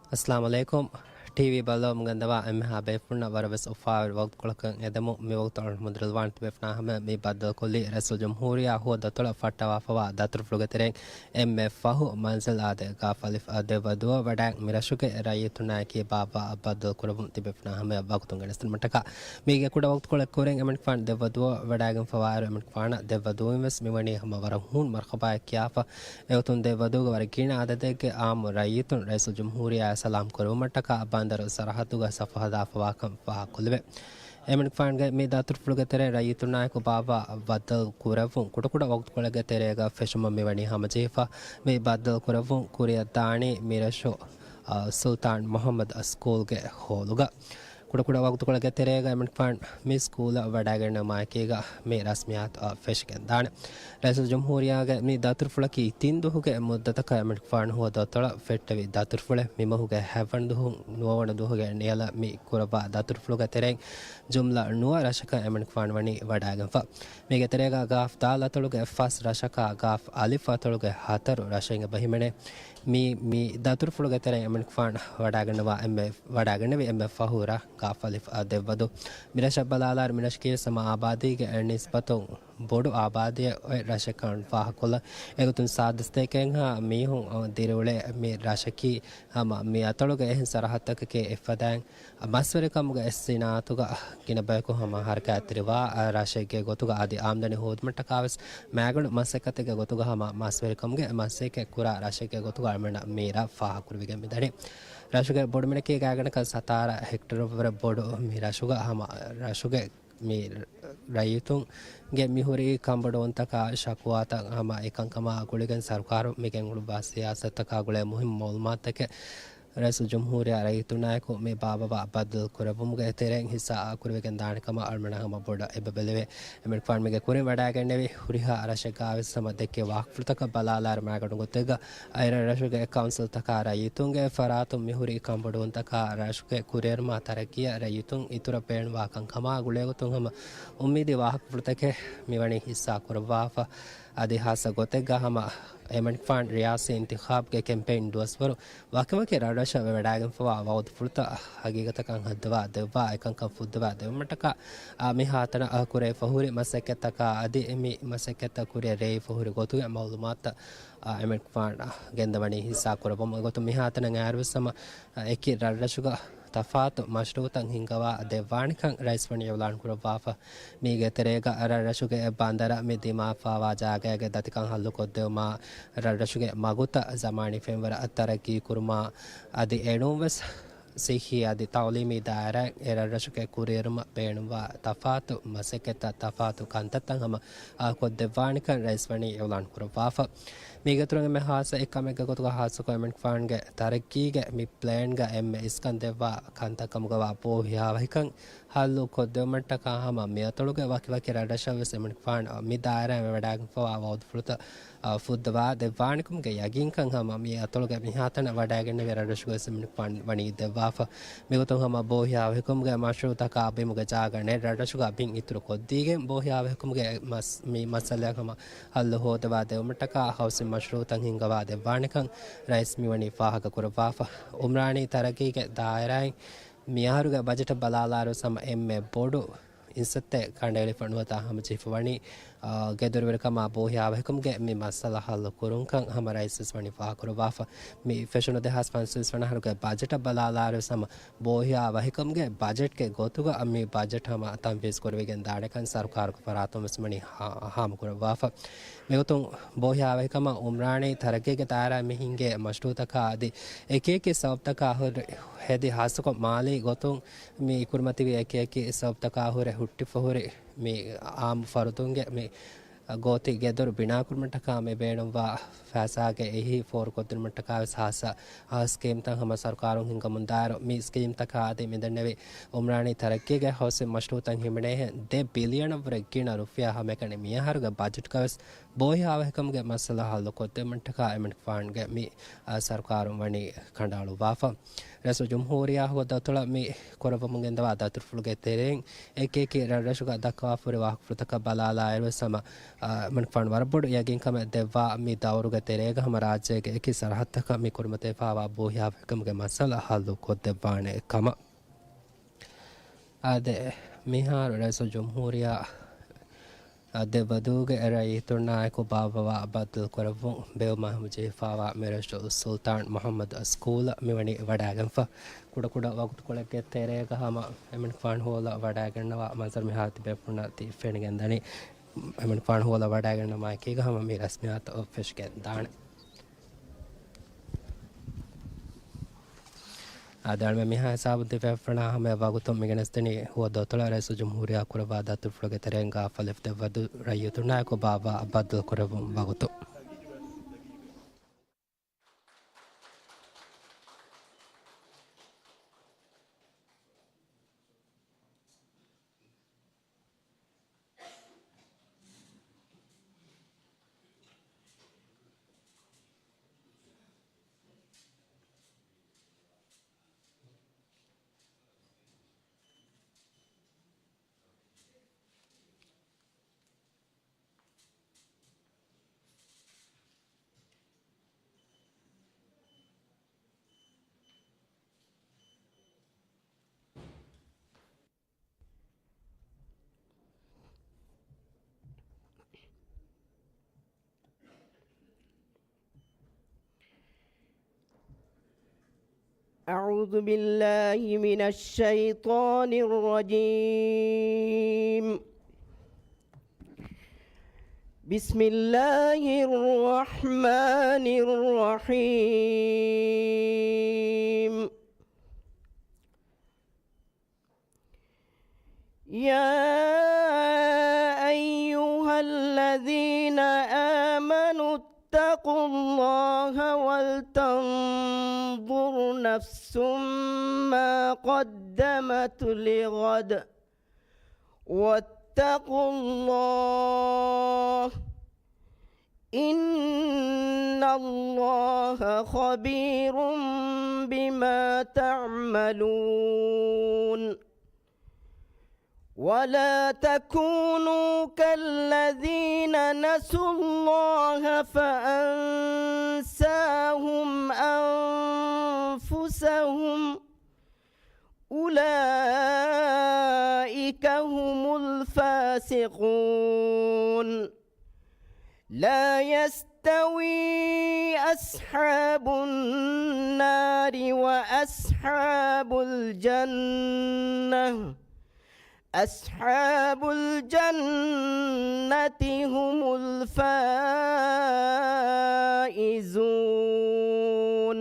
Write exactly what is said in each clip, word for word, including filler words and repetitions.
އައްސަލާމު ޢަލައިކުމް. ޓީވީ ބައްލަވަމުން ގެންދަވާ އެންމެހާ ބޭފުޅުންނަށް ވަރަށް ވެސް އުފާވެރި ވަގުތުކޮޅަކަށް އެދެމުން. މި ވަގުތު އަޅުގަނޑު މުދަލުވާން ތިބޭފުޅާ ހަމަ މި ބައްދަލުކޮށްލީ ރައީސުލްޖުމްހޫރިއްޔާ ހުވަ ދަތުރަށް ފައްޓަވާފަވާ ދަތުރުފުޅުގެ ތެރެއިން އެންމެ ފަހު މަންޒިލް އާދެ ގާފް އަލިފް އަށް ދެއްވަ ދުވަހު ވަޑައިގެން މިރަށުގެ ރައްޔިތުންނާއެކީ ބާއްވާ ބައްދަލު ކުރެވުން ތިބޭފުޅާ ހަމަ ވަގުތުން ގެނެސްދިނުމަށްޓަކާ. މީގެ ކުޑަ ވަގުތުކޮޅެއް ކުރިން އެމަނިކުފާނު ދެއްވަ ދުވަހު ވަޑައިގެންފަވާއިރު އެމަނިކުފާނަށް ދެއްވަ ދުވަހުން ވެސް މިވަނީ ހަމަ ވަރަށް ހޫނު މަރުހަބާއެއް ކިޔާފަ. އެގޮތުން ދެއްވަދޫގެ ވަރަށް ގިނަ އަދަދެއްގެ އާއްމު ރައްޔިތުން ރައީސުލްޖުމްހޫރިއްޔާއަށް ސަލާމް ކުރެވުމަށްޓަކާ ބަނދަރު ސަރަހައްދުގަ ސަފު ހަދާފަވާކަން ފާހަގަކޮށްލެވޭ. އެމަނިކުފާނުގެ މި ދަތުރުފުޅުގެ ތެރޭ ރައްޔިތުންނާއެކު ބާއްވާ ބައްދަލު ކުރެވުން ކުޑަކުޑަ ވަގުތުކޮޅެއްގެ ތެރޭގަ ފެށުމަށް މިވަނީ ހަމަޖެހިފަ. މި ބައްދަލު ކުރެވުން ކުރިއަށްދާނީ މިރަށު، އަ، ސުލްތާން މުޙައްމަދު ސްކޫލްގެ ހޯލުގަ. ކުޑަކުޑަ ވަގުތުކޮޅެއްގެ ތެރޭގަ އެމަނިކުފާނު މި ސްކޫލަށް ވަޑައިގެންނެވުމާއެކީގަ މި ރަސްމިއްޔާތު އަށް ފެށިގެންދާނެ. ރައީސުލްޖުމްހޫރިއްޔާގެ މި ދަތުރުފުޅަކީ ތިން ދުވަހުގެ މުއްދަތަކަށް އެމަނިކުފާނު ހުވަ ދަތުރަށް ފެއްޓެވި ދަތުރުފުޅެއް. މި މަހުގެ ހަވަން ދުވަހު ނުވަވަނަ ދުވަހުގެ ނިޔަލަށް މި ކުރައްވާ ދަތުރުފުޅުގެ ތެރެއިން ޖުމްލަ ނުވަ ރަށަކަށް އެމަނިކުފާނު ވަނީ ވަޑައިގެންފަ. މީގެ ތެރޭގަ ގާފް ދާލް އަތޮޅުގެ ފަސް ރަށަކާ ގާފް އަލިފް އަތޮޅުގެ ހަތަރު ރަށެއް އެބަ ހިމެނޭ. މި، މި ދަތުރުފުޅުގެ ތެރެއިން އެމަނިކުފާނު ވަޑައިގަންނަވާ އެންމެ، ވަޑައިގެންނެވި އެންމެ ފަހު ރަށް ގާފް އަލިފް އަށް ދެއްވަދު. މިރަށަށް ބަލާލާއިރު މިރަށަކީ ވެސް ހަމަ އާބާދީގެ ނިސްބަތުން ބޮޑު އާބާދީއެއް އޮތް ރަށެއްކަން ފާހަގަކޮށްލަން. އެގޮތުން ސާދަ ސަތޭކައެއްހާ މީހުން ދިރިއުޅޭ މި ރަށަކީ ހަމަ މި އަތޮޅުގެ އެހެން ސަރަހައްދަކަކީ އެއްފަދައިން މަސްވެރިކަމުގެ ސިނާއަތުގަ ގިނަ ބަޔަކު ހަމަ ހަރަކާތްތެރިވާ ރަށެއްގެ ގޮތުގަ އަދި އާމްދަނީ ހޯދުމަށްޓަކާވެސް މައިގަނޑު މަސައްކަތެއްގެ ގޮތުގަ ހަމަ މަސްވެރިކަމުގެ މަސައްކަތް ކުރާ ރަށެއްގެ ގޮތުގަ އަޅުމެންނަށް މި ރަށް ފާހަގަކުރެވިގެން މިދަނީ. ރަށުގެ ބޮޑުމިނަކީ ގާތްގަނޑަކަށް ސަތާރަ ހެކްޓަރުވަރަށް ބޮޑު މި ރަށުގަ ހަމަ ރަށުގެ މި ރައްޔިތުންގެ މިހުރި ކަންބޮޑުވުންތަކާ ޝަކުވާތައް ހަމަ އެކަންކަމާ ގުޅިގެން ސަރުކާރު މިގެންގުޅުއްވާ ސިޔާސަތުތަކާ ގުޅޭ މުހިންމު މައުލޫމާތުތަކެއް ރައީސުލްޖުމްހޫރިއްޔާ ރައްޔިތުންނާއެކު މި ބާއްވަވާ ބައްދަލު ކުރެއްވުމުގެ ތެރެއިން ހިއްސާ ކުރެވިގެން ދާނެ ކަމަށް އަޅުމެންނަށް ހަމަ ބޮޑަށް އެބަ ބެލެވޭ. އެމަނިކުފާނު މީގެ ކުރިން ވަޑައިގެންނެވި ހުރިހާ ރަށެއްގާވެސް ހަމަ ދެއްކޭ ވާހަކަފުޅުތަކަށް ބަލާލާއިރު މައިގަނޑު ގޮތެއްގަ އައިރަށް ރަށުގެ ކައުންސިލްތަކާ ރައްޔިތުންގެ ފަރާތުން މިހުރި ކަންބޮޑުވުންތަކާ ރަށުގެ ކުރިއެރުމާ ތަރައްގީއަށް ރައްޔިތުން އިތުރަށް ބޭނުންވާ ކަންކަމާ ގުޅޭގޮތުން ހަމަ އުއްމީދީ ވާހަކަފުޅުތަކެއް މިވަނީ ހިއްސާ ކުރައްވާފަ. އަދި ހާއްސަ ގޮތެއްގަ ހަމަ އެމަނިކުފާން ރިޔާސީ އިންތިޚާބްގެ ކެމްޕެއިން ދުވަސްވަރު ވަކިވަކި ރަށްރަށަށް ވެވަޑައިގެންފަވާ ވައުދުފުޅުތައް ހަގީގަތަކަށް ހައްދަވާ ދެއްވާ އެކަންކަން ފުއްދަވާ ދެވުމަށްޓަކާ، އާ، މި ހާތަނަށް ކުރެވިފަ ހުރި މަސައްކަތްތަކާ އަދި މި މަސައްކަތްތައް ކުރިއަށް ރޭވިފަ ހުރި ގޮތުގެ މައުލޫމާތުތައް، އާ، އެމަނިކުފާނަށް ގެންދަވަނީ ހިއްސާ ކުރައްވަމުން. އެގޮތުން މި ހާތަނަށް އައިރުވެސް ހަމަ، އާ، އެކި ރަށްރަށުގަ ތަފާތު މަޝްރޫއުތައް ހިންގަވާ ދެއްވާނެކަން ރައީސް ވަނީ އިޢުލާން ކުރައްވާފަ. މީގެ ތެރޭގަ ރަށްރަށުގެ ބަނދަރަށް މި ދިމާވާ ޖާގައިގެ ދަތިކަން ހައްލުކޮށްދެވުމާ، ރަށްރަށުގެ މަގުތައް ޒަމާނީ ފެންވަރަށް ތަރައްގީ ކުރުމާ، އަދި އެނޫންވެސް ސިއްހީ އަދި ތައުލީމީ ދާއިރާއިން އެ ރަށްރަށުގެ ކުރިއެރުމަށް ބޭނުންވާ ތަފާތު މަސައްކަތްތައް، ތަފާތު ކަންތައްތައް ހަމަ، އާ، ކޮށްދެއްވާނެކަން ރައީސް ވަނީ އިޢުލާން ކުރައްވާފަ. މީގެ އިތުރުން އެންމެ ހާއްސަ އެއް ކަމެއްގެ ގޮތުގަ ހާއްސަކޮށް އެމަނިކުފާނުގެ ތަރައްގީގެ މި ޕްލޭންގަ އެންމެ އިސްކަން ދެއްވާ ކަންތައް ކަމުގަވާ ބޯހިޔާވަހިކަން ހައްލު ކޮށްދެވުމަށްޓަކާ ހަމަ މި އަތޮޅުގެ ވަކިވަކި ރަށްރަށަށް ވެސް އެމަނިކުފާނު މި ދާއިރާއިން ވެވަޑައިގެންފަވާ ވައުދުފުޅުތައް، އާ، ފުއްދަވާ ދެއްވާނެކަމުގެ ޔަގީންކަން ހަމަ މި އަތޮޅުގެ މިހާތަނަށް ވަޑައިގެންނެވި ރަށްރަށުގަ ވެސް އެމަނިކުފާނު ވަނީ ދެއްވާފަ. މިގޮތުން ހަމަ ބޯހިޔާވަހިކަމުގެ މަޝްރޫއުތަކާ ބިމުގެ ޖާގަ ނެތް ރަށްރަށުގަ ބިން އިތުރު ކޮށްދީގެން ބޯހިޔާވަހިކަމުގެ މަސް-، މި މައްސަލައަށް ހަމަ ހައްލު ހޯދަވާ ދެވުމަށްޓަކާ ހައުސިން މަޝްރޫއުތައް ހިންގަވާ ދެއްވާނެކަން ރައީސް މިވަނީ ފާހަގަ ކުރައްވާފަ. އުމްރާނީ ތަރައްގީގެ ދާއިރާއިން މިއަހަރުގެ ބަޖެޓަށް ބަލާލާއިރު ހަމަ އެންމެ ބޮޑު އިންސައްތެއް ކަނޑައެޅިފަ ނުވަތަ ހަމަޖެހިފަ ވަނީ، އާ، ގެދޮރުވެރިކަމާ ބޯހިޔާވަހިކަމުގެ މި މައްސަލަ ހައްލު ކުރުންކަން ހަމަ ރައީސް ވެސް ވަނީ ފާހަގަކުރައްވާފަ. މި ފެށުނު ދެހާސް ފަންސަވީސް ވަނަ އަހަރުގެ ބަޖެޓަށް ބަލާލާއިރު ހަމަ ބޯހިޔާވަހިކަމުގެ ބަޖެޓްގެ ގޮތުގަ މި ބަޖެޓް ހަމަ ތަންފީޒް ކުރެވިގެން ދާނެކަން ސަރުކާރުގެ ފަރާތުން ވެސް ވަނީ ހާ-، ހާމަކުރައްވާފަ. މިގޮތުން ބޯހިޔާވަހިކަމަށް އުމްރާނީ ތަރައްގީގެ ދާއިރާ މި ހިންގޭ މަޝްރޫއުތަކާ އަދި އެކިއެކި ސަބަބުތަކާ ހުރި ހެދި ހާއްސަކޮށް މާލީ ގޮތުން މި ކުރިމަތިވި އެކިއެކި ސަބަބުތަކާ ހުރެ ހުއްޓިފަ ހުރި މި އާއްމު ފަރުދުންގެ މި ގޯތި ގެދޮރު ބިނާކުރުމަށްޓަކާ މި ބޭނުންވާ ފައިސާގެ އެހީ ފޯރު ކޮށްދިނުމަށްޓަކާ ވެސް ހާއްސަ، އާ، ސްކީމްތައް ހަމަ ސަރުކާރުން ހިންގަމުންދާއިރު މި ސްކީމްތަކާ އަދި މިދެންނެވި އުމްރާނީ ތަރައްގީގެ ހައުސިން މަޝްރޫއުތައް ހިމެނޭހެން ދެ ބިލިއަނަށްވުރެ ގިނަ ރުފިޔާ ހަމައެކަނި މިއަހަރުގެ ބަޖެޓްގަ ވެސް ބޯހިޔާވަހިކަމުގެ މައްސަލަ ހައްލު ކޮށްދެވުމަށްޓަކާ އެމަނިކުފާނުގެ މި، އާ، ސަރުކާރުން ވަނީ ކަނޑައަޅުއްވާފަ. ރައީސުލްޖުމްހޫރިއްޔާ ހުވަ ދަތުރަށް މި ކުރައްވަމުން ގެންދަވާ ދަތުރުފުޅުގެ ތެރެއިން އެކިއެކި ރަށްރަށުގަ ދައްކަވާފަހުރި ވާހަކަފުޅުތަކަށް ބަލާލާއިރުވެސް ހަމަ، އާ، އެމަނިކުފާނު ވަރަށް ބޮޑު ޔަގީންކަމެއް ދެއްވާ މި ދައުރުގެ ތެރޭގަ ހަމަ ރާއްޖޭގެ އެކި ސަރަހައްދަކަށް މި ކުރިމަތިވެފާވާ ބޫހިޔާވަހިކަމުގެ މައްސަލަ ހައްލު ކޮށްދެއްވާނެ ކަމަށް. އާދެ، މިހާރު ރައީސުލްޖުމްހޫރިއްޔާ އާ، ދެ ވަދޫގެ ރައްޔިތުންނާއެކު ބާއްވަވާ ބައްދަލުކުރެއްވުން ބެއުމާ ހަމަޖެހިފާވާ މިރަށު ސުލްޠާން މުޙައްމަދު ސްކޫލަށް މިވަނީ ވަޑައިގެންފަ. ކުޑަކުޑަ ވަގުތުކޮޅެއްގެ ތެރޭގަ ހަމަ އެމަނިކުފާނު ހޯލަށް ވަޑައިގަންނަވާ މަންޒަރު މިހާރު ތިބޭފުޅުންނަށް ތި ފެނިގެންދަނީ. އެމަނިކުފާނު ހޯލަށް ވަޑައިގަންނަވާ އެކީގަ ހަމަ މި ރަސްމިއްޔާތު ފެށިގެން ދާނެ. އާދެ، އަޅުމެން މިހާ ހިސާބުން ތިބޭފުޅުންނާ ހަމަ ވަގުތު މިގެނެސްދެނީ ހުވަ ދޮތޮޅަށް ރައީސުލްޖުމްހޫރިއްޔާ ކުރައްވާ ދަތުރުފުޅުގެ ތެރެއިން ގާފަލެފަ ދެ ވަދޫ ރައްޔިތުންނާއެކު ބާއްވާ ބައްދަލުކުރެއްވުން ވަގުތު. أعوذ بالله من الشيطان الرجيم. بسم الله الرحمن الرحيم. يا أيها الذين آمنوا اتقوا الله ولتنظر نفس ما قدمت لغد واتقوا الله إن الله خبير بما تعملون. ولا تكونوا كالذين نسوا الله فأنساهم أنفسهم أولئك هم الفاسقون. لا يستوي أصحاب النار وأصحاب الجنة. أصحاب الجنة هم الفائزون.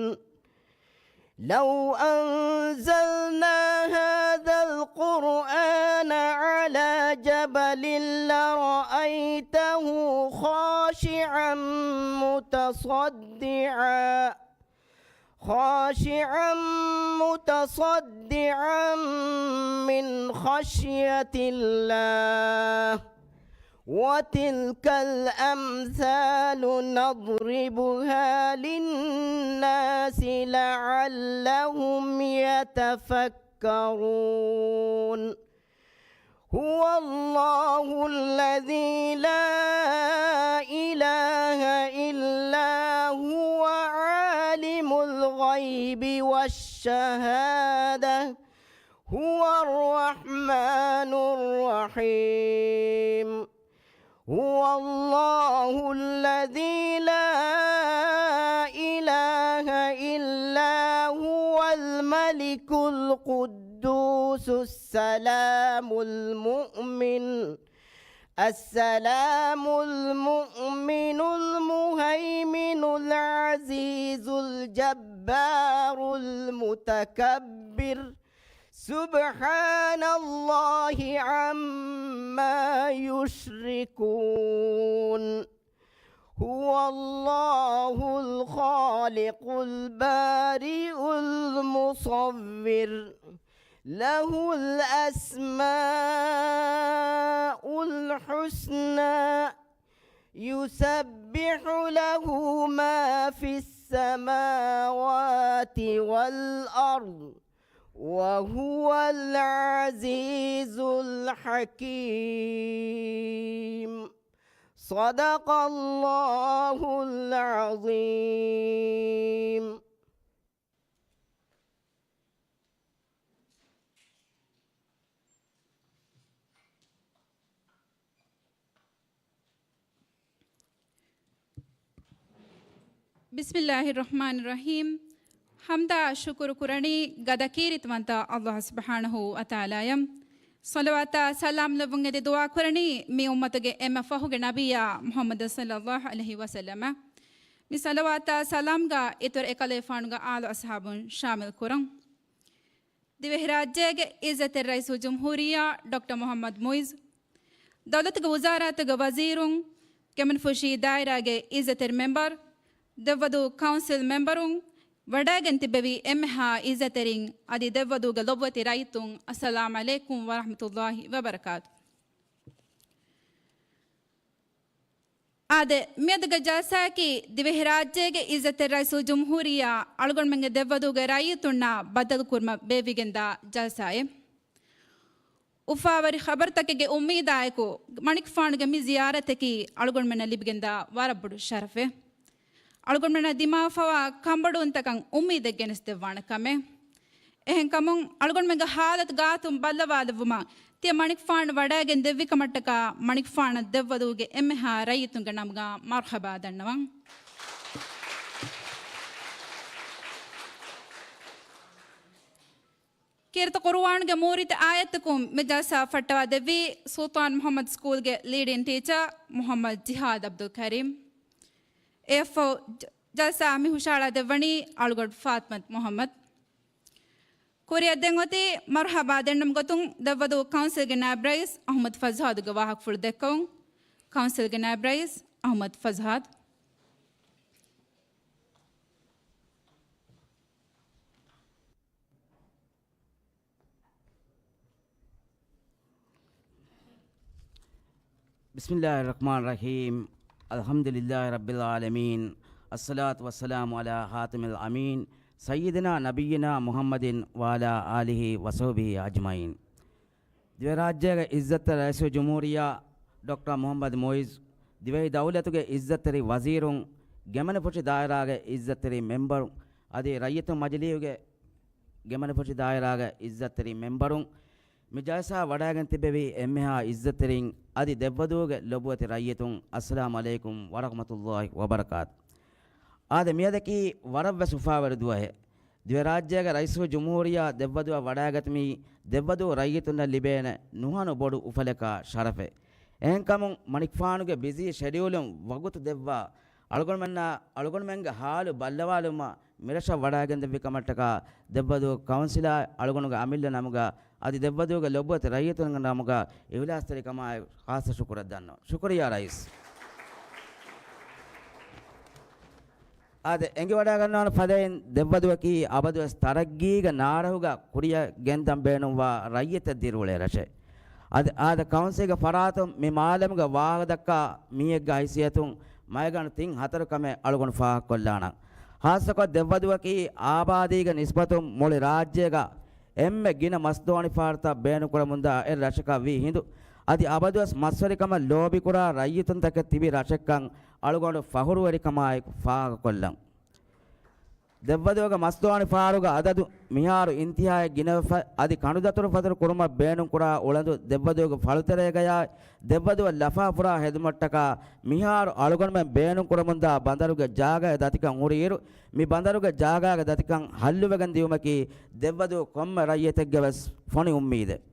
لو أنزلنا هذا القرآن على جبل لرأيته خاشعا متصدعا، خاشعا متصدعا من خشية الله. وتلك الأمثال نضربها للناس لعلهم يتفكرون. هو الله الذي لا إله إلا هو عالم الغيب والشهادة هو الرحمن الرحيم. هو الله الذي لا إله إلا هو الملك القدوس السلام المؤمن، السلام المؤمن المهيمن العزيز الجبار المتكبر. سبحان الله عما يشركون. هو الله الخالق البارئ المصور. له الأسماء الحسنى. يسبح له ما في السماوات والأرض وهو العزيز الحكيم. صدق الله العظيم. ބިސްމިއްލާހި ރަޙްމާނި ރަޙީމް. ޙަމްދާ ޝުކުރު ކުރަނީ ގަދަ ކީރިތިވަންތަ ﷲ ސުބްޙާނަހޫ ވަތަޢާލާއަށް. ޞަލަވާތާ ސަލާމް ލެއްވުން އެދި ދުޢާ ކުރަނީ މި އުއްމަތުގެ އެންމެ ފަހުގެ ނަބިއްޔާ މުޙައްމަދަށް ޞައްލައްލާހު ޢަލައިހި ވަސައްލަމަށް. މި ޞަލަވާތާ ސަލާމްގަ އިތުރު އެކަލޭފާނުގެ އާލު އަޞްޙާބުން ޝާމިލް ކުރަން. ދިވެހިރާއްޖޭގެ އިއްޒަތްތެރި ރައީސުލްޖުމްހޫރިއްޔާ ޑޮކްޓަރ މުޙައްމަދު މުޢިއްޒު، ދައުލަތުގެ ވުޒާރާތުގެ ވަޒީރުން، ގެމެންފުށީ ދާއިރާގެ އިއްޒަތްތެރި މެމްބަރު، ދެއްވަދޫ ކައުންސިލް މެމްބަރުން، ވަޑައިގެން ތިއްބެވި އެންމެހާ އިއްޒަތްތެރިން އަދި ދެއްވަދޫގެ ލޮބުވެތި ރައްޔިތުން، އައްސަލާމް ޢަލައިކުމް ވަރަޙްމަތުﷲ ވަބަރަކާތު. އާދެ، މިއަދުގެ ޖަލްސާއަކީ ދިވެހިރާއްޖޭގެ އިއްޒަތްތެރި ރައީސުލްޖުމްހޫރިއްޔާ އަޅުގަނޑުމެންގެ ދެއްވަދޫގެ ރައްޔިތުންނާ ބައްދަލުކުރުމަށް ބޭއްވިގެންދާ ޖަލްސާއެއް. އުފާވެރި ޚަބަރުތަކެއްގެ އުއްމީދާއެކު، މަނިކުފާނުގެ މި ޒިޔާރަތަކީ އަޅުގަނޑުމެންނަށް ލިބިގެންދާ ވަރަށް ބޮޑު ޝަރަފެއް. އަޅުގަނޑުމެންނަށް ދިމާވެފަވާ ކަންބޮޑުވުންތަކަށް އުއްމީދެއް ގެނެސްދެއްވާނެ ކަމެއް. އެހެންކަމުން، އަޅުގަނޑުމެންގެ ޙާލަތު ގާތުން ބައްލަވާލެއްވުމަށް ތިޔަ މަނިކުފާނު ވަޑައިގެން ދެއްވިކަމަށްޓަކާ، މަނިކުފާނަށް ދެއްވަދޫގެ އެންމެހާ ރައްޔިތުންގެ ނަމުގަ މަރުޙަބާ ދަންނަވަން. ކީރިތި ޤުރުއާނުގެ މޫރިތި އާޔަތަކުން މި ޖަލްސާ ފައްޓަވާ ދެއްވީ ސުލްޠާން މުޙައްމަދު ސްކޫލްގެ ލީޑިން ޓީޗަރ މުޙައްމަދު ޖިހާދު ޢަބްދުލް ކަރީމް. އެއަށްފަހު ޖަ-، ޖަލްސާ މި ހުށަހަޅާ ދެއްވަނީ އަޅުގަނޑު ފާތިމަތު މުޙައްމަދު. ކުރިއަށް ދެން އޮތީ މަރުޙަބާ ދެންނެވުމުގެ ގޮތުން ދެއްވަދޫ ކައުންސިލްގެ ނާއިބް ރައީސް އަޙްމަދު ފަޒްހާދުގެ ވާހަކަފުޅު ދެއްކެވުން. ކައުންސިލްގެ ނާއިބް ރައީސް އަޙްމަދު ފަޒްހާދު. بسم الله الرحمن الرحيم. الحمد لله رب العالمين. الصلاة والسلام على خاتم الأمين سيدنا نبينا محمد وعلى آله وصحبه أجمعين. ދިވެހިރާއްޖޭގެ އިއްޒަތްތެރި ރައީސުލްޖުމްހޫރިއްޔާ ޑޮކްޓަރ މުޙައްމަދު މުޢިއްޒު، ދިވެހި ދައުލަތުގެ އިއްޒަތްތެރި ވަޒީރުން، ގެމެންފުށި ދާއިރާގެ އިއްޒަތްތެރި މެމްބަރު، އަދި ރައްޔިތުން މަޖިލީހުގެ ގެމެންފުށި ދާއިރާގެ އިއްޒަތްތެރި މެމްބަރުން، މި ޖަލްސާ ވަޑައިގެން ތިއްބެވި އެންމެހާ އިއްޒަތްތެރިން އަދި ދެއްވަދޫގެ ލޮބުވެތި ރައްޔިތުން، އައްސަލާމް ޢަލައިކުމް ވަރަޙްމަތުﷲ ވަބަރަކާތު. އާދެ، މިއަދަކީ ވަރަށް ވެސް އުފާވެރި ދުވަހެއް. ދިވެހިރާއްޖޭގެ ރައީސުލްޖުމްހޫރިއްޔާ ދެއްވަދުއަށް ވަޑައިގަތުމީ ދެއްވަދޫ ރައްޔިތުންނަށް ލިބޭނެ ނުހަނު ބޮޑު އުފަލަކާ ޝަރަފެއް. އެހެންކަމުން، މަނިކުފާނުގެ ބިޒީ ޝެޑިއުލުން ވަގުތު ދެއްވާ އަޅުގަނޑުމެންނާ އަޅުގަނޑުމެންގެ ހާލު ބައްލަވާލުމަށް މިރަށަށް ވަޑައިގެންދެއްވި ކަމަށްޓަކާ ދެއްވަދޫ ކައުންސިލާ އަޅުގަނޑުގެ އަމިއްލަ ނަމުގަ އަދި ދެއްވަދޫގެ ލޮބުވެތި ރައްޔިތުންގެ ނަމުގަ އިހުލާސްތެރިކަމާއި ޚާއްޞަ ޝުކުރެއް ދަންނަވަން. ޝުކުރިއްޔާ ރައީސް. އާދެ، އެނގިވަޑައިގަންނަވާނެ ފަދައިން ދެއްވަދުއަކީ އަބަދުވެސް ތަރައްގީގެ ނާރަހުގަ ކުރިއަށް ގެންދަން ބޭނުންވާ ރައްޔިތެއް ދިރިއުޅޭ ރަށެއް. އަދި އާދެ، ކައުންސިލްގެ ފަރާތުން މި މާލަމުގެ ވާހަކަ ދައްކާ މީހެއްގެ ހައިސިއްޔަތުން މައިގަނޑު ތިން ހަތަރު ކަމެއް އަޅުގަނޑު ފާހަގަކޮށްލާނަން. ޚާއްޞަކޮށް ދެއްވަދުއަކީ އާބާދީގެ ނިސްބަތުން މުޅި ރާއްޖޭގަ އެންމެ ގިނަ މަސްދުވާނިފާރުތައް ބޭނުންކުރަމުންދާ އެއް ރަށަކަށް ވީ ހިނދު، އަދި އަބަދުވެސް މަސްވެރިކަމަށް ލޯބިކުރާ ރައްޔިތުންތަކެއް ތިބި ރަށެއްކަން އަޅުގަނޑު ފަހުރުވެރިކަމާއެކު ފާހަގަކޮށްލަން. ދެއްވަދޫގެ މަސްދުވާނިފާރުގެ އަދަދު މިހާރު އިންތިހާއަށް ގިނަވެފަ، އަދި ކަނޑުދަތުރުފަތުރު ކުރުމަށް ބޭނުންކުރާ އުޅަނދު ދެއްވަދޫގެ ފަޅުތެރޭގަޔާ ދެއްވަދުއަށް ލަފާފުރާ ހެދުމަށްޓަކާ މިހާރު އަޅުގަނޑުމެން ބޭނުންކުރަމުންދާ ބަނދަރުގެ ޖާގައެއް ދަތިކަން ހުރިއިރު، މި ބަނދަރުގެ ޖާގާގެ ދަތިކަން ހައްލުވެގެން ދިޔުމަކީ ދެއްވަދޫ ކޮންމެ ރައްޔިތެއްގެ ވެސް ފޮނި އުއްމީދެއް.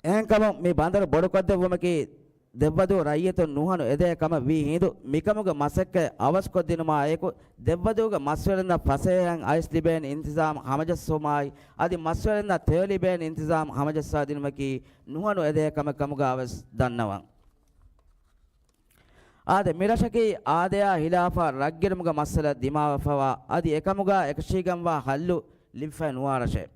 އެހެންކަމުން މި ބަނދަރު ބޮޑުކޮށްދެއްވުމަކީ ދެއްވަދޫ ރައްޔިތުން ނުހަނު އެދޭ ކަމަށް ވީ ހިނދު، މިކަމުގެ މަސައްކަތް އަވަސްކޮށްދިނުމާއެކު، ދެއްވަދޫގެ މަސްވެރިންނަށް ފަސޭހައިން އައިސް ލިބޭނެ އިންތިޒާމް ހަމަޖައްސުމާއި، އަދި މަސްވެރިންނަށް ތެޔޮ ލިބޭނެ އިންތިޒާމް ހަމަޖައްސާދިނުމަކީ ނުހަނު އެދޭ ކަމެއް ކަމުގަ ވެސް ދަންނަވަން. އާދެ، މިރަށަކީ އާދަޔާ ހިލާފަށް ރަށްގިރުމުގެ މައްސަލަ ދިމާވެފަވާ، އަދި އެކަމުގަ އެކަށީގެންވާ ހައްލު ލިބިފައި ނުވާ ރަށެއް.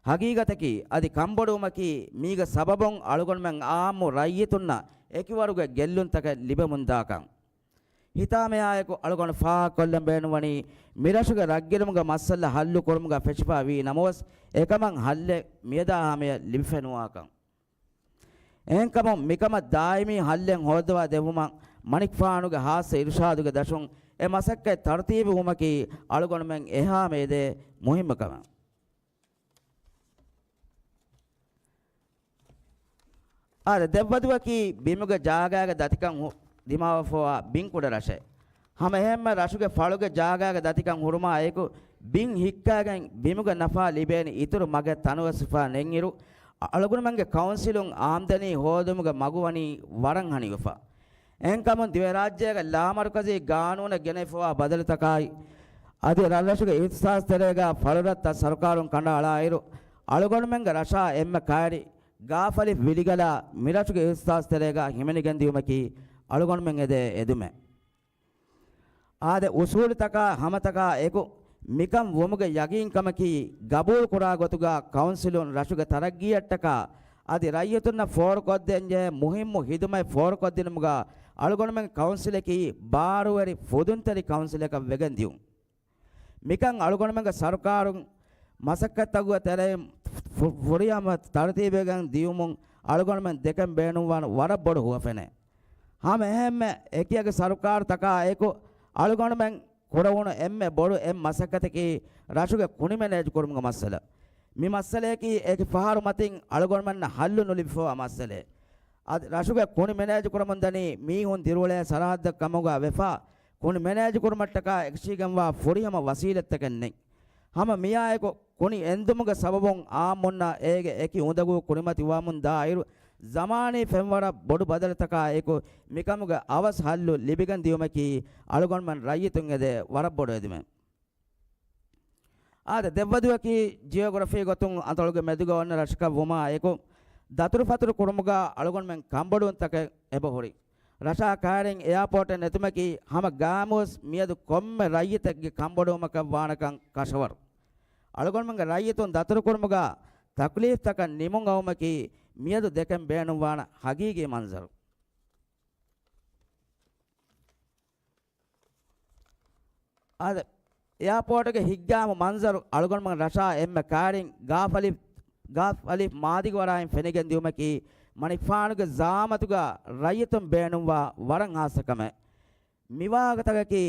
ހަގީގަތަކީ، އަދި ކަންބޮޑުވުމަކީ، މީގެ ސަބަބުން އަޅުގަނޑުމެން އާއްމު ރައްޔިތުންނަށް އެކިވަރުގެ ގެއްލުންތަކެއް ލިބެމުންދާކަން. ހިތާމަޔާއެކު އަޅުގަނޑު ފާހަގަކޮށްލަން ބޭނުންވަނީ، މިރަށުގެ ރަށްގިރުމުގެ މައްސަލަ ހައްލު ކުރުމުގަ ފެށިފަ ވީ ނަމަވެސް، އެކަމަށް ހައްލެއް މިއަދާ ހަމަޔަށް ލިބިފައި ނުވާކަން. އެހެންކަމުން މިކަމަށް ދާއިމީ ހައްލެއް ހޯއްދަވާ ދެއްވުމަށް މަނިކުފާނުގެ ހާއްސަ އިރުޝާދުގެ ދަށުން އެ މަސައްކަތް ތަރުތީބުވުމަކީ އަޅުގަނޑުމެން އެހާ މޭދޭ މުހިއްމު ކަމެއް. އާދެ، ދެއްވަދުއަކީ ބިމުގެ ޖާގާގެ ދަތިކަން ހު-، ދިމާވެފަވާ ބިން ކުޑަ ރަށެއް. ހަމަ އެހެންމެ ރަށުގެ ފަޅުގެ ޖާގާގެ ދަތިކަން ހުރުމާ އެކު، ބިން ހިއްކާގެން ބިމުގެ ނަފާ ލިބޭނެ އިތުރު މަގެއް ތަނުވެސް ހިފާ ނެތްއިރު، އަޅުގަނޑުމެންގެ ކައުންސިލުން އާމްދަނީ ހޯދުމުގެ މަގު ވަނީ ވަރަށް ހަނިވެފަ. އެހެންކަމުން ދިވެހިރާއްޖޭގެ ލާމަރުކަޒީ ގާނޫނަށް ގެނެފަވާ ބަދަލުތަކާއި، އަދި ރަށްރަށުގެ އިހްތިސާސް ތެރޭގަ ފަޅުރަށްތައް ސަރުކާރުން ކަނޑައަޅާއިރު، އަޅުގަނޑުމެންގެ ރަށާ އެންމެ ކައިރި ގާފަލި ވިލިގަލާ މިރަށުގެ އިހްތިސާސް ތެރޭގަ ހިމެނިގެންދިއުމަކީ އަޅުގަނޑުމެން އެދޭ އެދުމެއް. އާދެ، އުސޫލުތަކާ ހަމަތަކާ އެކު މިކަން ވުމުގެ ޔަގީންކަމަކީ، ގަބޫލުކުރާ ގޮތުގަ ކައުންސިލުން ރަށުގެ ތަރައްގީއަށްޓަކާ އަދި ރައްޔިތުންނަށް ފޯރުކޮށްދޭންޖެހޭ މުހިއްމު ހިދުމަތް ފޯރުކޮށްދިނުމުގަ އަޅުގަނޑުމެން ކައުންސިލަކީ ބާރުވެރި ފުދުންތެރި ކައުންސިލަކަށް ވެގެން ދިޔުން. މިކަން އަޅުގަނޑުމެންގެ ސަރުކާރުން މަސައްކަތްތަކުގެ ތެރެއިން ފު-، ފުރިހަމަ ތަރުތީބުވެގެން ދިޔުމުން އަޅުގަނޑުމެން ދެކެން ބޭނުންވާން ވަރަށް ބޮޑު ހުވަފެނެއް. ހަމަ އެހެންމެ އެކިއެކި ސަރުކާރުތަކާ އެކު އަޅުގަނޑުމެން ކުރެވުނު އެންމެ ބޮޑު އެއް މަސައްކަތަކީ ރަށުގެ ކުނި މެނޭޖް ކުރުމުގެ މައްސަލަ. މި މައްސަލަޔަކީ އެކި ފަހަރު މަތިން އަޅުގަނޑުމެންނަށް ހައްލު ނުލިބިފަވާ މައްސަލައެއް. އަދި ރަށުގެ ކުނި މެނޭޖް ކުރަމުންދަނީ މީހުން ދިރިއުޅޭ ސަރަހައްދަށް ކަމުގަ ވެފަ، ކުނި މެނޭޖް ކުރުމަށްޓަކާ އެކަށީގެންވާ ފުރިހަމަ ވަސީލަތްތަކެއް ނެތް. ހަމަ މިއާއެކު ކުނި އެންދުމުގެ ސަބަބުން އާއްމުންނަށް އޭގެ އެކި އުނދަގޫ ކުރިމަތިވާމުން ދާއިރު، ޒަމާނީ ފެންވަރަށް ބޮޑު ބަދަލުތަކާ އެކު މިކަމުގެ އަވަސް ހައްލު ލިބިގެން ދިޔުމަކީ އަޅުގަނޑުމެން ރައްޔިތުން އެދޭ ވަރަށް ބޮޑު އެދުމެއް. އާދެ، ދެއްވަދުއަކީ ޖިއޮގްރަފީ ގޮތުން އަތޮޅުގެ މެދުގަ އޮންނަ ރަށަކަށް ވުމާ އެކު، ދަތުރުފަތުރު ކުރުމުގަ އަޅުގަނޑުމެން ކަންބޮޑުވުންތަކެއް އެބަހުރި. ރަށާ ކައިރިން އެއާޕޯޓެއް ނެތުމަކީ ހަމަ ގާމުވެސް މިއަދު ކޮންމެ ރައްޔިތެއްގެ ކަންބޮޑުވުމަކަށް ވާނެކަން ކަށަވަރު. އަޅުގަނޑުމެންގެ ރައްޔިތުން ދަތުރުކުރުމުގަ ތަކުލީފްތަކަށް ނިމުން އައުމަކީ މިއަދު ދެކެން ބޭނުންވާނެ ހަގީގީ މަންޒަރު. އާދެ، އެއާޕޯޓުގެ ހިތްގައިމު މަންޒަރު އަޅުގަނޑުމެން ރަށާ އެންމެ ކައިރިން ގާފަލި، ގާފަލި މާދިގު ވަރާއިން ފެނިގެން ދިޔުމަކީ މަނިކުފާނުގެ ޒައާމަތުގަ ރައްޔިތުން ބޭނުންވާ ވަރަށް ހާއްސަ ކަމެއް. މިވާހަކަތަކަކީ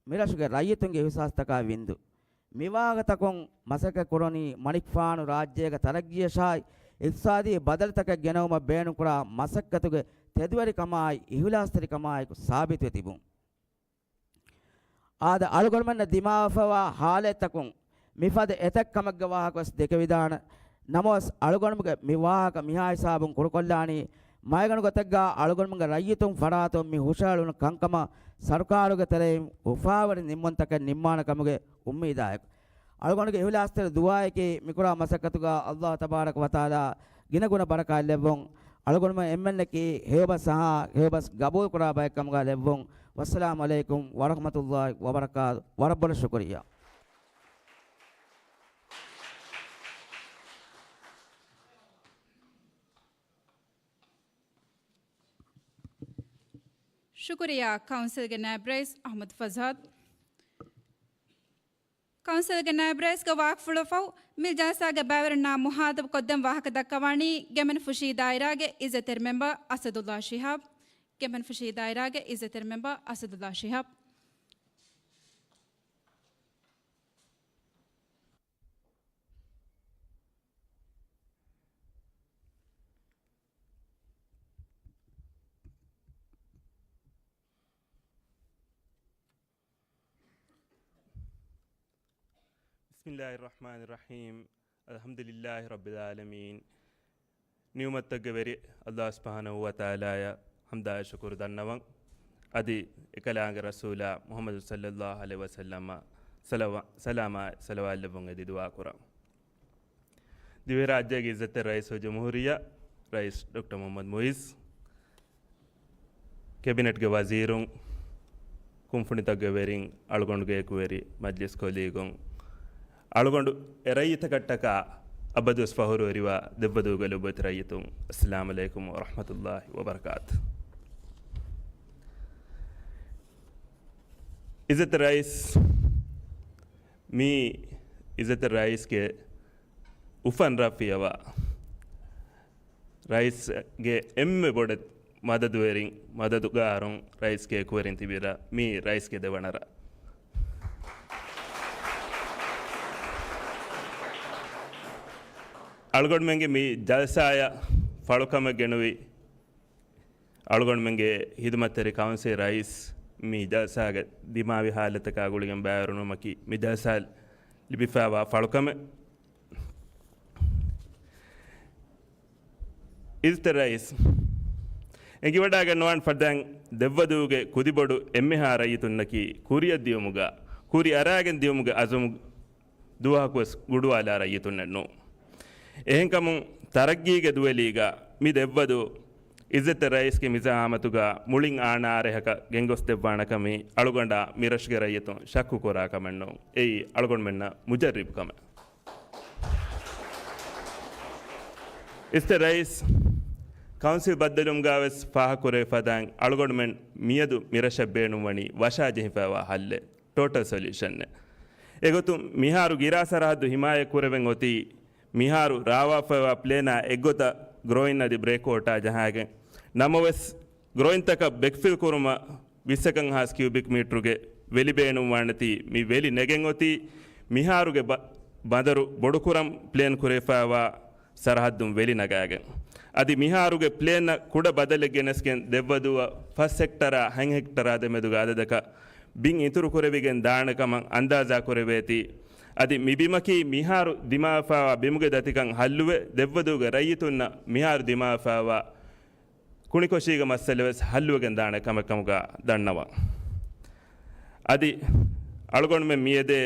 މިރަށުގެ ރައްޔިތުންގެ އިހުސާސްތަކާ ވިންދު. މިވާހަކަތަކުން މަސައްކަތް ކުރަނީ މަނިކުފާނު ރާއްޖޭގެ ތަރައްގީއަށާއި އިޤްތިޞާދީ ބަދަލުތަކެއް ގެނައުމަށް ބޭނުންކުރާ މަސައްކަތުގެ ތެދުވެރިކަމާއި އިހުލާސްތެރިކަމާއެކު ސާބިތުވެ ތިބުން. އާދެ، އަޅުގަނޑުމެންނަށް ދިމާވެފަވާ ހާލަތްތަކުން މިފަދަ އެތައް ކަމެއްގެ ވާހަކަވެސް ދެކެވިދާނެ. ނަމަވެސް، އަޅުގަނޑުމެންގެ މި ވާހަކަ މިހާ ހިސާބުން ކުރުކޮށްލާނީ، މައިގަނޑު ގޮތެއްގަ އަޅުގަނޑުމެންގެ ރައްޔިތުން ފަރާތުން މި ހުށަހެޅުނު ކަންކަމަށް ސަރުކާރުގެ ތެރެއިން އުފާވެރި ނިންމުންތަކެއް ނިންމާނެ ކަމުގެ އުއްމީދާއެކު. އަޅުގަނޑުގެ އިހުލާސްތެރި ދުޢާއަކީ، މިކުރާ މަސައްކަތުގަ ﷲ ތަބާރަކަ ވަތަޢާލާ ގިނަގުނަ ބަރަކާތް ލެއްވުން. އަޅުގަނޑުމެން އެންމެންނަކީ ހެޔޮބަސް އަހާ، ހެޔޮބަސް ގަބޫލުކުރާ ބައެއްކަމުގަ ލެއްވުން. ވައްސަލާމު ޢަލައިކުމް ވަރަޙްމަތުﷲ ވަބަރަކާތު. ވަރަށް ބޮޑަށް ޝުކުރިއްޔާ. ޝުކުރިއްޔާ ކައުންސިލްގެ ނާއިބް ރައީސް އަޙްމަދު ފަޒްހަދް. ކައުންސިލްގެ ނާއިބް ރައީސްގެ ވާހަކަފުޅަށްފަހު، މި ޖަލްސާގެ ބައިވެރިންނާ މުޚާޠަބު ކޮށްދޭން ވާހަކަ ދައްކަވާނީ ގެމެންފުށީ ދާއިރާގެ އިއްޒަތްތެރި މެމްބަރ އަސަދުﷲ ޝިހާބް. ގެމެންފުށީ ދާއިރާގެ އިއްޒަތްތެރި މެމްބަރ އަސަދުﷲ ޝިހާބް. بسم الله الرحمن الرحيم. الحمد لله رب العالمين. ނިޢުމަތްތަކުގެ ވެރި ﷲ ސުބްޙާނަހޫ ވަތަޢާލާއަށް ޙަމްދާއި ޝުކުރު ދަންނަވަން. އަދި އެކަލާނގެ ރަސޫލާ މުޙައްމަދު ޞައްލަﷲ ޢަލައިހި ވަސައްލަމަށް ޞަލަވާ-، ޞަލާތް ޞަލަވާތް ލެއްވުން އެދި ދުޢާ ކުރަން. ދިވެހިރާއްޖޭގެ އިއްޒަތްތެރި ރައީސުލްޖުމްހޫރިއްޔާ ރައީސް ޑޮކްޓަރ މުޙައްމަދު މުޢިއްޒު، ކެބިނެޓްގެ ވަޒީރުން، ކުންފުނިތަކުގެ ވެރިން، އަޅުގަނޑުގެ އެކުވެރި މަޖްލިސް ކޮލީގުން، އަޅުގަނޑު އެ ރައްޔިތަކަށްޓަކާ އަބަދުވެސް ފަހުރުވެރިވާ ދެއްވަދޫގެ ލޮބުވެތި ރައްޔިތުން، އައްސަލާމު ޢަލައިކުމް ވަރަޙްމަތުﷲ ވަބަރަކާތު. އިއްޒަތްތެރި ރައީސް، މީ އިއްޒަތްތެރި ރައީސްގެ އުފަން ރަށް ފިޔަވާ، ރައީސްގެ އެންމެ ބޮޑެތި މަދަދުވެރިން، މަދަދުގާރުން ރައީސްގެ އެކުވެރިން ތިބިއިރަށް މީ ރައީސްގެ ދެވަނަ ރ. އަޅުގަނޑުމެންގެ މި ޖަލްސާއަށް ފަޅުކަމެއް ގެނުވި އަޅުގަނޑުމެންގެ ހިދުމަތްތެރި ކައުންސިލް ރައީސް މި ޖަލްސާގެ ދިމާވި ހާލަތަކާ ގުޅިގެން ބައިވެރިވުމަކީ މި ޖަލްސާއަށް ލިބިފައިވާ ފަޅުކަމެއް. އިއްޒަތްތެރި ރައީސް، އެނގިވަޑައިގަންނަވާން ފަދައިން ދެއްވަދޫގެ ކުދިބޮޑު އެންމެހާ ރައްޔިތުންނަކީ ކުރިއަށް ދިޔުމުގަ، ކުރި އަރާގެން ދިޔުމުގެ އަޒުމު ދުވަހަކުވެސް ގުޑުވާލާ ރައްޔިތުންނެއް ނޫން. އެހެންކަމުން ތަރައްގީގެ ދުވެލީގަ މި ދެއްވަދޫ އިއްޒަތްތެރި ރައީސްގެ މި ޒައާމަތުގަ މުޅިން އާނާ އަރިހަކަށް ގެންގޮސްދެއްވާނެ ކަމީ އަޅުގަނޑާ މިރަށުގެ ރައްޔިތުން ޝައްކު ކުރާ ކަމެއް ނޫން. އެއީ އަޅުގަނޑުމެންނަށް މުޖައްރިބު ކަމެއް. އިއްޒަތްތެރި ރައީސް، ކައުންސިލް ބައްދަލުވުމުގަވެސް ފާހަގަކުރެވި ފަދައިން އަޅުގަނޑުމެން މިއަދު މިރަށަށް ބޭނުންވަނީ ވަށާޖެހިފައިވާ ހައްލެއް، ޓޯޓަލް ސޮލިއުޝަނެއް. އެގޮތުން މިހާރު ގިރާ ސަރަހައްދު ހިމާޔަތް ކުރެވެން އޮތީ މިހާރު ރާވާފައިވާ ޕްލޭނާ އެއްގޮތަށް ގްރޯއިން އަދި ބްރޭކް ވޯޓާ ޖަހާގެން. ނަމަވެސް، ގްރޯއިންތަކަށް ބެކްފިލް ކުރުމަށް ވިއްސަކަށް ހާސް ކިއުބިކް މީޓަރުގެ ވެލި ބޭނުންވާނެތީ، މި ވެލި ނެގެން އޮތީ މިހާރުގެ ބަ-، ބަނދަރު ބޮޑުކުރަން ޕްލޭން ކުރެވިފައިވާ ސަރަހައްދުން ވެލި ނަގާގެން. އަދި މިހާރުގެ ޕްލޭންއަށް ކުޑަ ބަދަލެއް ގެނެސްގެން ދެއްވަދޫއަށް ފަސް ހެކްޓަރާ ހަތް ހެކްޓަރާ ދެމެދުގެ އަދަދަކަށް ބިން އިތުރު ކުރެވިގެން ދާނެ ކަމަށް އަންދާޒާ ކުރެވޭތީ. އަދި މި ބިމަކީ މިހާރު ދިމާވެފައިވާ ބިމުގެ ދަތިކަން ހައްލުވެ، ދެއްވަދޫގެ ރައްޔިތުންނަށް މިހާރު ދިމާވެފައިވާ ކުނިކޮށީގެ މައްސަލަވެސް ހައްލުވެގެން ދާނެ ކަމެއް ކަމުގަ ދަންނަވަން. އަދި އަޅުގަނޑުމެން މިއެދޭ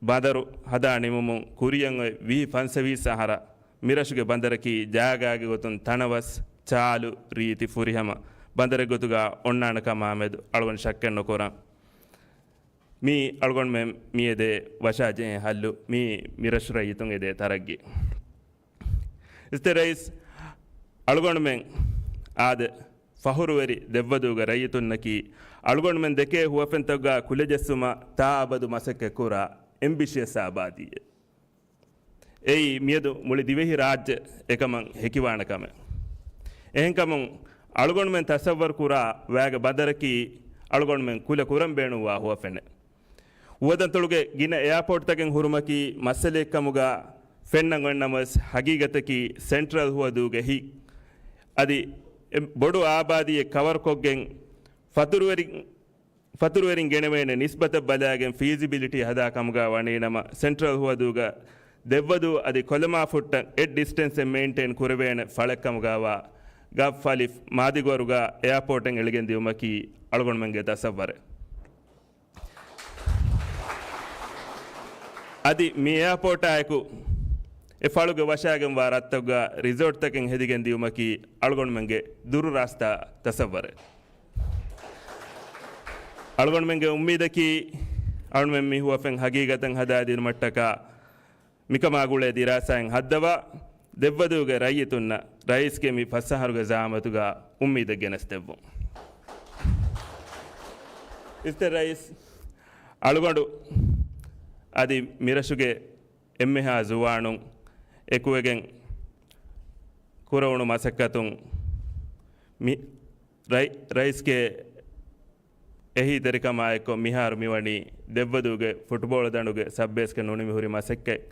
ބަނދަރު ހަދާ ނިމުމުން ކުރިއަށް އޮތް ވިހި ފަންސަވީސް އަހަރަށް މިރަށުގެ ބަނދަރަކީ ޖާގާގެ ގޮތުން ތަނަވަސް، ޗާލު، ރީތި ފުރިހަމަ ބަނދަރެއް ގޮތުގަ އޮންނާނެ ކަމާމެދު އަޅުގަނޑު ޝައްކެއް ނުކުރަން. މީ އަޅުގަނޑުމެން މިއެދޭ ވަށާޖެހޭ ހައްލު، މީ މިރަށު ރައްޔިތުން އެދޭ ތަރައްގީ. އިއްޒަތްތެރި ރައީސް، އަޅުގަނޑުމެން އާދެ، ފަހުރުވެރި ދެއްވަދޫގެ ރައްޔިތުންނަކީ، އަޅުގަނޑުމެން ދެކޭ ހުވަފެންތަކުގަ ކުލަޖެއްސުމަށް ތާއަބަދު މަސައްކަތްކުރާ އެމްބިޝިއަސް އާބާދީއެއް. އެއީ މިއަދު މުޅި ދިވެހި ރާއްޖެ އެކަމަށް ހެކިވާނެ ކަމެއް. އެހެންކަމުން، އަޅުގަނޑުމެން ތަސައްވަރު ކުރާ ވައިގެ ބަނދަރަކީ އަޅުގަނޑުމެން ކުލަ ކުރަން ބޭނުންވާ ހުވަފެނެއް. ހުވަދަންތޮޅުގެ ގިނަ އެއާޕޯޓްތަކެއް ހުރުމަކީ މައްސަލައެއްކަމުގަ ފެންނަން އޮތްނަމަވެސް، ހަގީގަތަކީ ސެންޓްރަލް ހުވަދޫގެ ހިތް އަދި އެ ބޮޑު އާބާދީއެއް ކަވަރކޮށްގެން ފަތުރުވެރި-، ފަތުރުވެރިން ގެނެވޭނެ ނިސްބަތަށް ބަލާގެން ފީޒިބިލިޓީ ހަދާ ކަމުގަ ވަނީނަމަ، ސެންޓްރަލް ހުވަދޫގަ ދެއްވަދޫ އަދި ކޮލަމާފުއްޓަށް އެއް ޑިސްޓެންސެއް މެއިންޓެއިން ކުރެވޭނެ ފަޅެއްކަމުގަވާ ގަބް ފަލިފް މާދިގޮރުގަ އެއާޕޯޓެއް އެޅިގެން ދިޔުމަކީ އަޅުގަނޑުމެންގެ ތަސައްވަރެއް. އަދި މި އެއާޕޯޓާއެކު އެ ފަޅުގެ ވަށާގެންވާ ރަށްތަކުގަ ރިސޯޓްތަކެއް ހެދިގެން ދިޔުމަކީ އަޅުގަނޑުމެންގެ ދުރުރާސްތާ ތަސައްވަރެއް. އަޅުގަނޑުމެންގެ އުއްމީދަކީ، އަޅުގަނޑުމެން މި ހުވަފެން ހަގީގަތަށް ހަދާދިނުމަށްޓަކާ، މިކަމާ ގުޅޭ ދިރާސާއިން ހައްދަވާ، ދެއްވަދޫގެ ރައްޔިތުންނަށް ރައީސްގެ މި ފަސް އަހަރުގެ ޒައާމަތުގަ އުއްމީދެއް ގެނެސްދެއްވުން. އިއްޒަތްތެރި ރައީސް، އަޅުގަނޑު އަދި މިރަށުގެ އެންމެހާ ޒުވާނުން އެކުވެގެން ކުރެވުނު މަސައްކަތުން މި ރައި-، ރައީސްގެ އެހީތެރިކަމާއެއްކޮށް މިހާރު މިވަނީ ދެއްވަދޫގެ ފުޓްބޯޅަ ދަނޑުގެ ސަބް ބޭސްގެ ނުނިމިހުރި މަސައްކަތް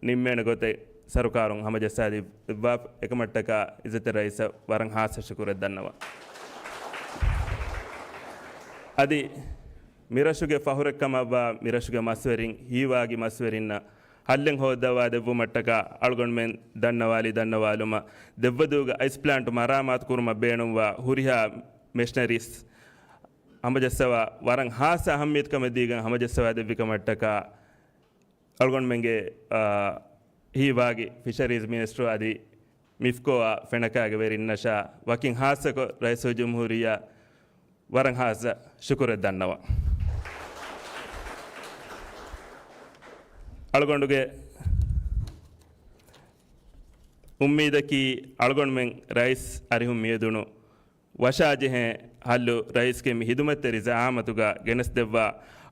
ނިންމޭނެ ގޮތެއް ސަރުކާރުން ހަމަޖައްސާދެއްވާ އެކަމަށްޓަކާ އިއްޒަތްތެރި ރައީސަށް ވަރަށް ހާއްސަ ޝުކުރެއް ދަންނަވަން. އަދި މިރަށުގެ ފަހުރެއްކަމަށްވާ މިރަށުގެ މަސްވެރިން، ހީވާގި މަސްވެރިންނަށް ހައްލެއް ހޯއްދަވާ ދެއްވުމަށްޓަކާ އަޅުގަނޑުމެން ދަންނަވާލި ދަންނަވާލުމަށް ދެއްވަދޫގެ އައިސް ޕްލާންޓް މަރާމާތު ކުރުމަށް ބޭނުންވާ ހުރިހާ މެޝިނަރީސް ހަމަޖައްސަވާ ވަރަށް ހާއްސަ އަހައްމިޔަތުކަމެއް ދީގެން ހަމަޖައްސަވާ ދެއްވި ކަމަށްޓަކާ އަޅުގަނޑުމެންގެ، އާ، ހީވާގި ފިޝަރީޒް މިނިސްޓަރު އަދި މިފްކޯއާ ފެނަކާގެ ވެރިންނަށާ ވަކިން ހާއްސަކޮށް ރައީސުލްޖުމްހޫރިއްޔާ ވަރަށް ހާއްސަ ޝުކުރެއް ދަންނަވަން. އަޅުގަނޑުގެ އުއްމީދަކީ އަޅުގަނޑުމެން ރައީސް އަރިހުން މިއެދުނު ވަށާޖެހޭ ހައްލު ރައީސްގެ މި ހިދުމަތްތެރި ޒައާމަތުގަ ގެނެސްދެއްވާ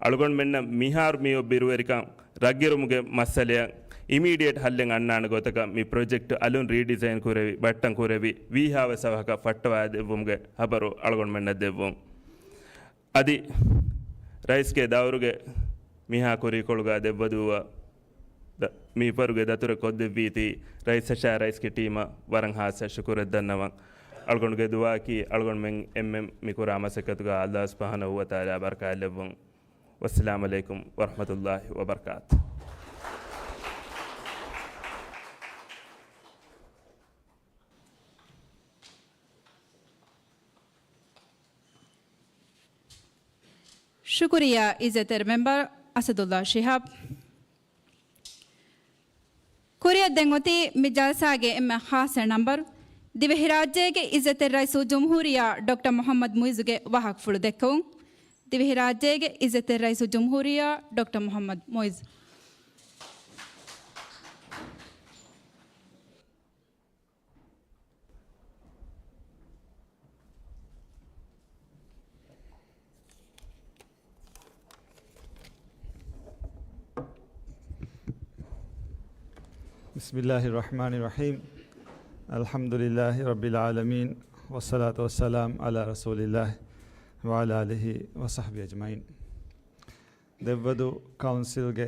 އަޅުގަނޑުމެންނަށް މިހާރު މިއޮތް ބިރުވެރިކަން ރަށްގިރުމުގެ މައްސަލައަށް އިމީޑިއޭޓް ހައްލެއް އަންނާނެ ގޮތަކަށް މި ޕްރޮޖެކްޓް އަލުން ރީޑިޒައިން ކުރެވި، ބައްޓަން ކުރެވި، ވީހާވެސް އަވަހަކަށް ފައްޓަވާ ދެއްވުމުގެ ހަބަރު އަޅުގަނޑުމެންނަށް ދެއްވުން. އަދި ރައީސްގެ ދައުރުގެ މިހާ ކުރީކޮޅުގަ ދެއްވަދޫއަށް ދަ-، މި އިފްތާރުގެ ދަތުރެއް ކޮށްދެއްވީތީ ރައީސަށާ ރައީސްގެ ޓީމަށް ވަރަށް ހާއްސަ ޝުކުރެއް ދަންނަވަން. އަޅުގަނޑުގެ ދުޢާއަކީ އަޅުގަނޑުމެން އެންމެން މި ކުރާ މަސައްކަތުގަ ﷲ ސުބްޙާނަހޫ ވަތަޢާލާ ބަރަކާތްލެއްވުން. ވައްސަލާމް ޢަލައިކުމް ވަރަޙްމަތުﷲ ވަބަރަކާތު. ޝުކުރިއްޔާ އިއްޒަތްތެރި މެމްބަރ އަސަދުﷲ ޝިހާބް. ކުރިއަށް ދެން އޮތީ މި ޖަލްސާގެ އެންމެ ޚާއްޞަ ނަންބަރު، ދިވެހިރާއްޖޭގެ އިއްޒަތްތެރި ރައީސުލްޖުމްހޫރިއްޔާ ޑޮކްޓަރ މުޙައްމަދު މުޢިއްޒުގެ ވާހަކަފުޅު ދެއްކެވުން. ދިވެހިރާއްޖޭގެ އިއްޒަތްތެރި ރައީސުލްޖުމްހޫރިއްޔާ ޑޮކްޓަރ މުޙައްމަދު މުޢިއްޒު. بسم الله الرحمن الرحيم. الحمد لله رب العالمين. والصلاة والسلام على رسول الله وعلى آله وصحبه أجمعين. ދެއްވަދޫ ކައުންސިލްގެ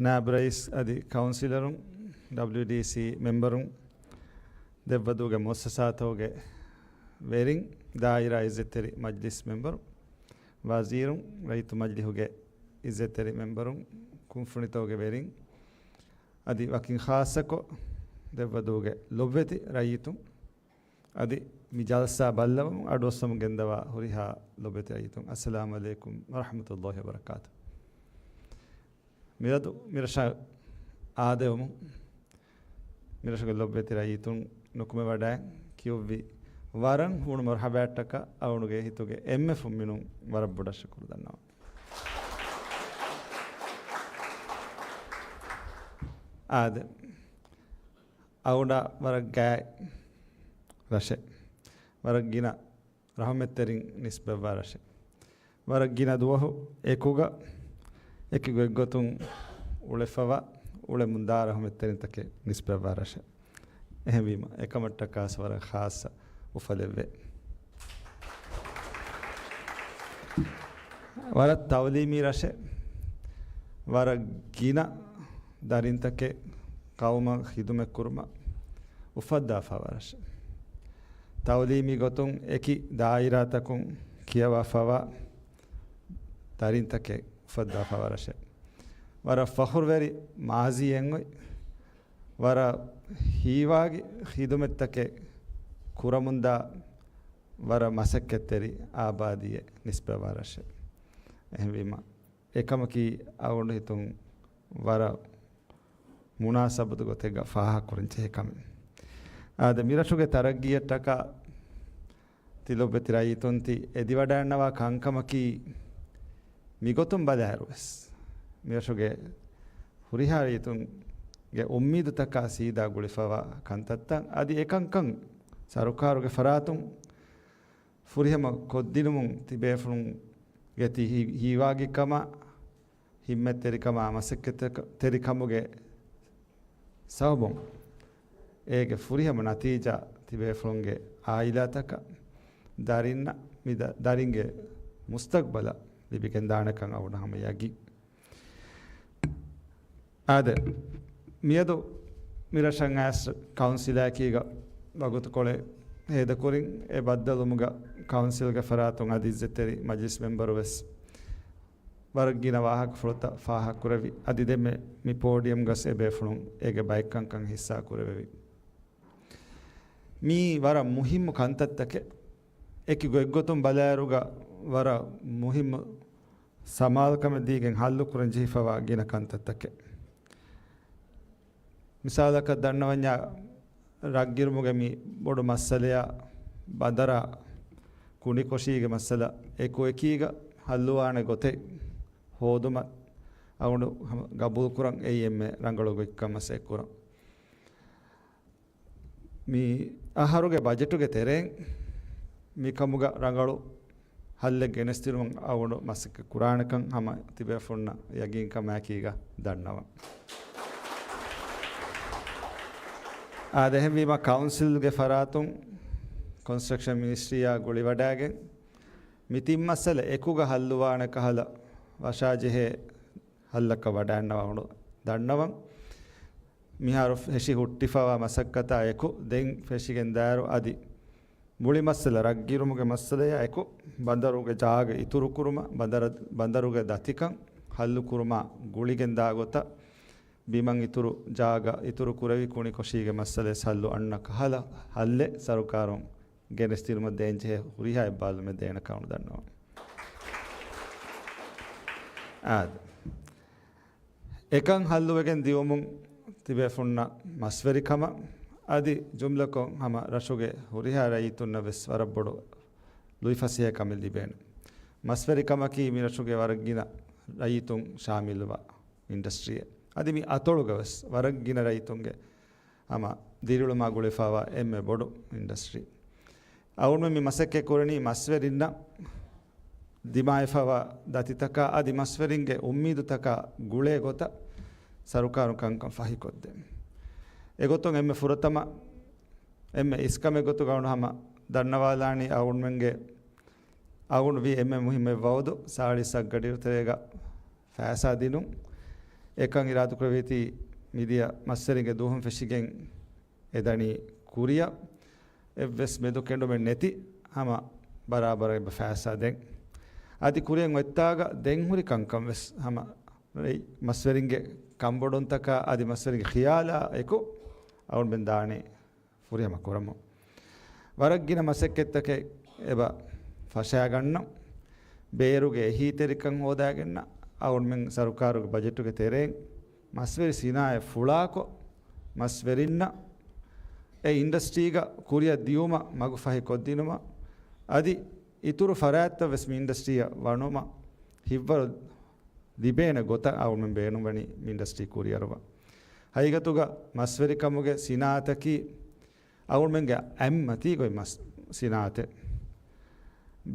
ނާއިބު ރައީސް އަދި ކައުންސިލަރުން، ޑަބްލިއުޑީސީ މެމްބަރުން، ދެއްވަދޫގެ މުއައްސަސާތަކުގެ ވެރިން، ދާއިރާ އިއްޒަތްތެރި މަޖްލިސް މެމްބަރު، ވަޒީރުން، ރައްޔިތު މަޖިލިހުގެ އިއްޒަތްތެރި މެމްބަރުން، ކުންފުނިތަކުގެ ވެރިން، އަދި ވަކިން ޚާއްޞަކޮށް ދެއްވަދޫގެ ލޮބުވެތި ރައްޔިތުން، އަދި މި ޖަލްސާ ބައްލަވަމުން އަޑުއައްސަމުން ގެންދަވާ ހުރިހާ ލޮބުވެތި ރައްޔިތުން، އައްސަލާމު ޢަލައިކުމް ވަރަޙްމަތުﷲ ވަބަރަކާތު. މިއަދު މިރަށަށް އާދެވުމުން، މިރަށުގެ ލޮބުވެތި ރައްޔިތުން ނުކުމެވަޑައި ކިޔުއްވި ވަރަށް ހޫނު މަރުޙަބާއަށްޓަކާ އަޅުގަނޑުގެ ހިތުގެ އެންމެ ފުންމިނުން ވަރަށް ބޮޑަށް ޝުކުރު ދަންނަވަން. އާދެ، އަޅުގަނޑަށް ވަރަށް ގާތް ރަށެއް، ވަރަށް ގިނަ ރަޙުމަތްތެރިން ނިސްބަތްވާ ރަށެއް. ވަރަށް ގިނަ ދުވަހު އެކުގަ އެކި ގޮތްގޮތުން އުޅެފަވާ، އުޅެމުންދާ ރަޙުމަތްތެރިންތަކެއް ނިސްބަތްވާ ރަށެއް. އެހެންވީމަ، އެކަމަށްޓަކާސް ވަރަށް ޚާއްޞަ އުފަލެއްވޭ. ވަރަށް ތަޢުލީމީ ރަށެއް. ވަރަށް ގިނަ ދަރިންތަކެއް ޤައުމަށް ޚިދުމަތްކުރުމަށް އުފައްދާފަވާ ރަށެއް. ތަޢުލީމީ ގޮތުން އެކި ދާއިރާތަކުން ކިޔަވާފަވާ ދަރިންތަކެއް އުފައްދާފަވާ ރަށެއް. ވަރަށް ފަޚުރުވެރި މާޒީއެއް އޮތް، ވަރަށް ހީވާގި ޚިދުމަތްތަކެއް ކުރަމުންދާ، ވަރަށް މަސައްކަތްތެރި އާބާދީއެއް ނިސްބަތްވާ ރަށެއް. އެހެންވީމަ، އެކަމަކީ އަޅުގަނޑު ހިތުން ވަރަށް މުނާސަބަތު ގޮތެއްގަ ފާހަގަކުރަން ޖެހޭ ކަމެއް. އާދެ، މިރަށުގެ ތަރައްގީއަށްޓަކާ ތި ލޮބުވެތި ރައްޔިތުން ތި އެދިވަޑައިގަންނަވާ ކަންކަމަކީ، މިގޮތުން ބަލާއިރުވެސް މިރަށުގެ ހުރިހާ ރައްޔިތުންގެ އުއްމީދުތަކާ ސީދާ ގުޅިފަވާ ކަންތައްތައް، އަދި އެކަންކަން ސަރުކާރުގެ ފަރާތުން ފުރިހަމަ ކޮށްދިނުމުން ތިބޭފުޅުންގެ ތި ހި-، ހީވާގިކަމާ، ހިތްމަތްތެރިކަމާ، މަސައްކަތްތެރިކަމުގެ ސަބަބުން އޭގެ ފުރިހަމަ ނަތީޖާ ތިބޭފުޅުންގެ އާއިލާތަކަށް، ދަރިންނަށް، މި ދަ-، ދަރިންގެ މުސްތަގްބަލަށް ލިބިގެންދާނެކަން އަޅުގަނޑަށް ހަމަ ޔަގީން. އާދެ، މިއަދު މިރަށަށް އައިސް ކައުންސިލާއެކީގަ ވަގުތުކޮޅެއް ހޭދަކުރިން، އެ ބައްދަލުވުމުގަ ކައުންސިލްގެ ފަރާތުން އަދި އިއްޒަތްތެރި މަޖިލިސް މެމްބަރު ވެސް ވަރަށް ގިނަ ވާހަކަފުޅުތައް ފާހަގަކުރެއްވި، އަދި ދެންމެ މި ޕޯޑިއަމްގަސް އެބޭފުޅުން އޭގެ ބައެއްކަންކަން ހިއްސާކުރެވެވި. މީ ވަރަށް މުހިއްމު ކަންތައްތަކެއް. އެކި ގޮތްގޮތުން ބަލާއިރުގަ ވަރަށް މުހިއްމު ސަމާލުކަމެއް ދީގެން ހައްލުކުރަން ޖެހިފަވާ ގިނަ ކަންތައްތަކެއް. މިސާލަކަށް ދަންނަވަންޏާ، ރަށްގިރުމުގެ މި ބޮޑު މައްސަލަޔާ ބަނދަރާ ކުނިކޮށީގެ މައްސަލަ އެކު އެކީގަ ހައްލުވާނެ ގޮތެއް ހޯދުމަށް އަޅުގަނޑު ހަމަ ގަބޫލުކުރަން އެއީ އެންމެ ރަނގަޅު ގޮތްކަން މަސައްކަތްކުރަން. މި އަހަރުގެ ބަޖެޓުގެ ތެރެއިން މިކަމުގަ ރަނގަޅު ހައްލެއް ގެނެސްދިނުމަށް އަޅުގަނޑު މަސައްކަތް ކުރާނެކަން ހަމަ ތިބޭފުޅުންނަށް ޔަގީންކަމާއެކީގަ ދަންނަވަން. އާދެ، އެހެންވީމަ ކައުންސިލްގެ ފަރާތުން ކޮންސްޓްރަކްޝަން މިނިސްޓްރީއާ ގުޅިވަޑައިގެން މި ތިން މައްސަލަ އެކުގަ ހައްލުވާނެ ކަހަލަ ވަށާޖެހޭ ހައްލަކަށް ވަޑައިންނަވާ ދަންނަވަން. މިހާރު ފެށި ހުއްޓިފަވާ މަސައްކަތާ އެކު ދެން ފެށިގެން ދާއިރު އަދި މުޅި މައްސަލަ ރަށްގިރުމުގެ މައްސަލަޔާ އެކު ބަނދަރުގެ ޖާގަ އިތުރުކުރުމަށް، ބަނދަރ-، ބަނދަރުގެ ދަތިކަން ހައްލުކުރުމާ ގުޅިގެން ދާ ގޮތަށް ބިމަށް އިތުރު ޖާގަ އިތުރު ކުރެވި ކުނިކޮށީގެ މައްސަލަ ހައްލު އަންނަ ކަހަލަ ހައްލެއް ސަރުކާރުން ގެނެސްދިނުމަށް ދޭންޖެހޭ ހުރިހާ އެއްބާލުމެއް ދޭނެ ކަމަށް ދަންނަވަން. އާދެ. އެކަން ހައްލުވެގެން ދިއުމުން ތިބޭފުންނަށް މަސްވެރިކަމަށް އަދި ޖުމްލަކޮށް ހަމަ ރަށުގެ ހުރިހާ ރައްޔިތުންނަށް ވެސް ވަރަށް ބޮޑު ލުއިފަސޭހަ ކަމެއް ލިބޭނެ. މަސްވެރިކަމަކީ މި ރަށުގެ ވަރަށް ގިނަ ރައްޔިތުން ޝާމިލުވާ އިންޑަސްޓްރީއެއް. އަދި މި އަތޮޅުގަ ވެސް ވަރަށް ގިނަ ރައްޔިތުންގެ ހަމަ ދިރިއުޅުމާ ގުޅިފައިވާ އެންމެ ބޮޑު އިންޑަސްޓްރީ. އަޅުގަނޑުމެން މި މަސައްކަތް ކުރަނީ މަސްވެރިންނަށް ދިމާވެފައިވާ ދަތިތަކާ އަދި މަސްވެރިންގެ އުއްމީދުތަކާ ގުޅޭ ގޮތަށް ސަރުކާރުން ކަންކަން ފަހިކޮށްދޭން. އެގޮތުން އެންމެ ފުރަތަމަ އެންމެ އިސްކަމެއް ގޮތުގަ އަޅުގަނޑު ހަމަ ދަންނަވާލާނީ އަޅުގަނޑުމެންގެ އަޅުގަނޑު ވީ އެންމެ މުހިއްމު ވައުދު ސާޅީސް އަށް ގަޑިއިރު ތެރޭގަ ފައިސާ ދިނުން. އެކަން އިރާދަކުރެވީތީ މިދިޔަ މަސްވެރިންގެ ދުވަހުން ފެށިގެން އެދަނީ ކުރިއަށް އެއްވެސް މެދުކެނޑުމެއް ނެތި ހަމަ ބަރާބަރަށް އެބަ ފައިސާ ދޭން. އަދި ކުރިއަށް އޮތްތާގަ ދެން ހުރި ކަންކަން ވެސް ހަމަ މަސްވެރިންގެ ކަންބޮޑުންތަކާ އަދި މަސްވެރިންގެ ޚިޔާލާ އެކު އަޅުގަނޑުމެން ދާނީ ފުރިހަމަ ކުރަމުން. ވަރަށް ގިނަ މަސައްކަތްތަކެއް އެބަ ފަށާގަންނަ ބޭރުގެ އެހީތެރިކަން ހޯދާގެންނަ އަޅުގަނޑުމެން ސަރުކާރުގެ ބަޖެޓުގެ ތެރެއިން މަސްވެރި ސިނާއަތް ފުޅާކޮށް، މަސްވެރިންނަށް އެ އިންޑަސްޓްރީގަ ކުރިއަށް ދިއުމަށް މަގުފަހި ކޮށްދިނުމަށް، އަދި އިތުރު ފަރާތްތައް ވެސް މި އިންޑަސްޓްރީއަށް ވަނުމަށް ހިތްވަރު ލިބޭނެ ގޮތަށް އަޅުގަނޑުމެން ބޭނުންވަނީ މި އިންޑަސްޓްރީ ކުރިއަރުވަން. ހަގީގަތުގަ މަސްވެރިކަމުގެ ސިނާއަތަކީ އަޅުގަނޑުމެންގެ އަތްމަތީގައި މަސް ސިނާއަތެއް.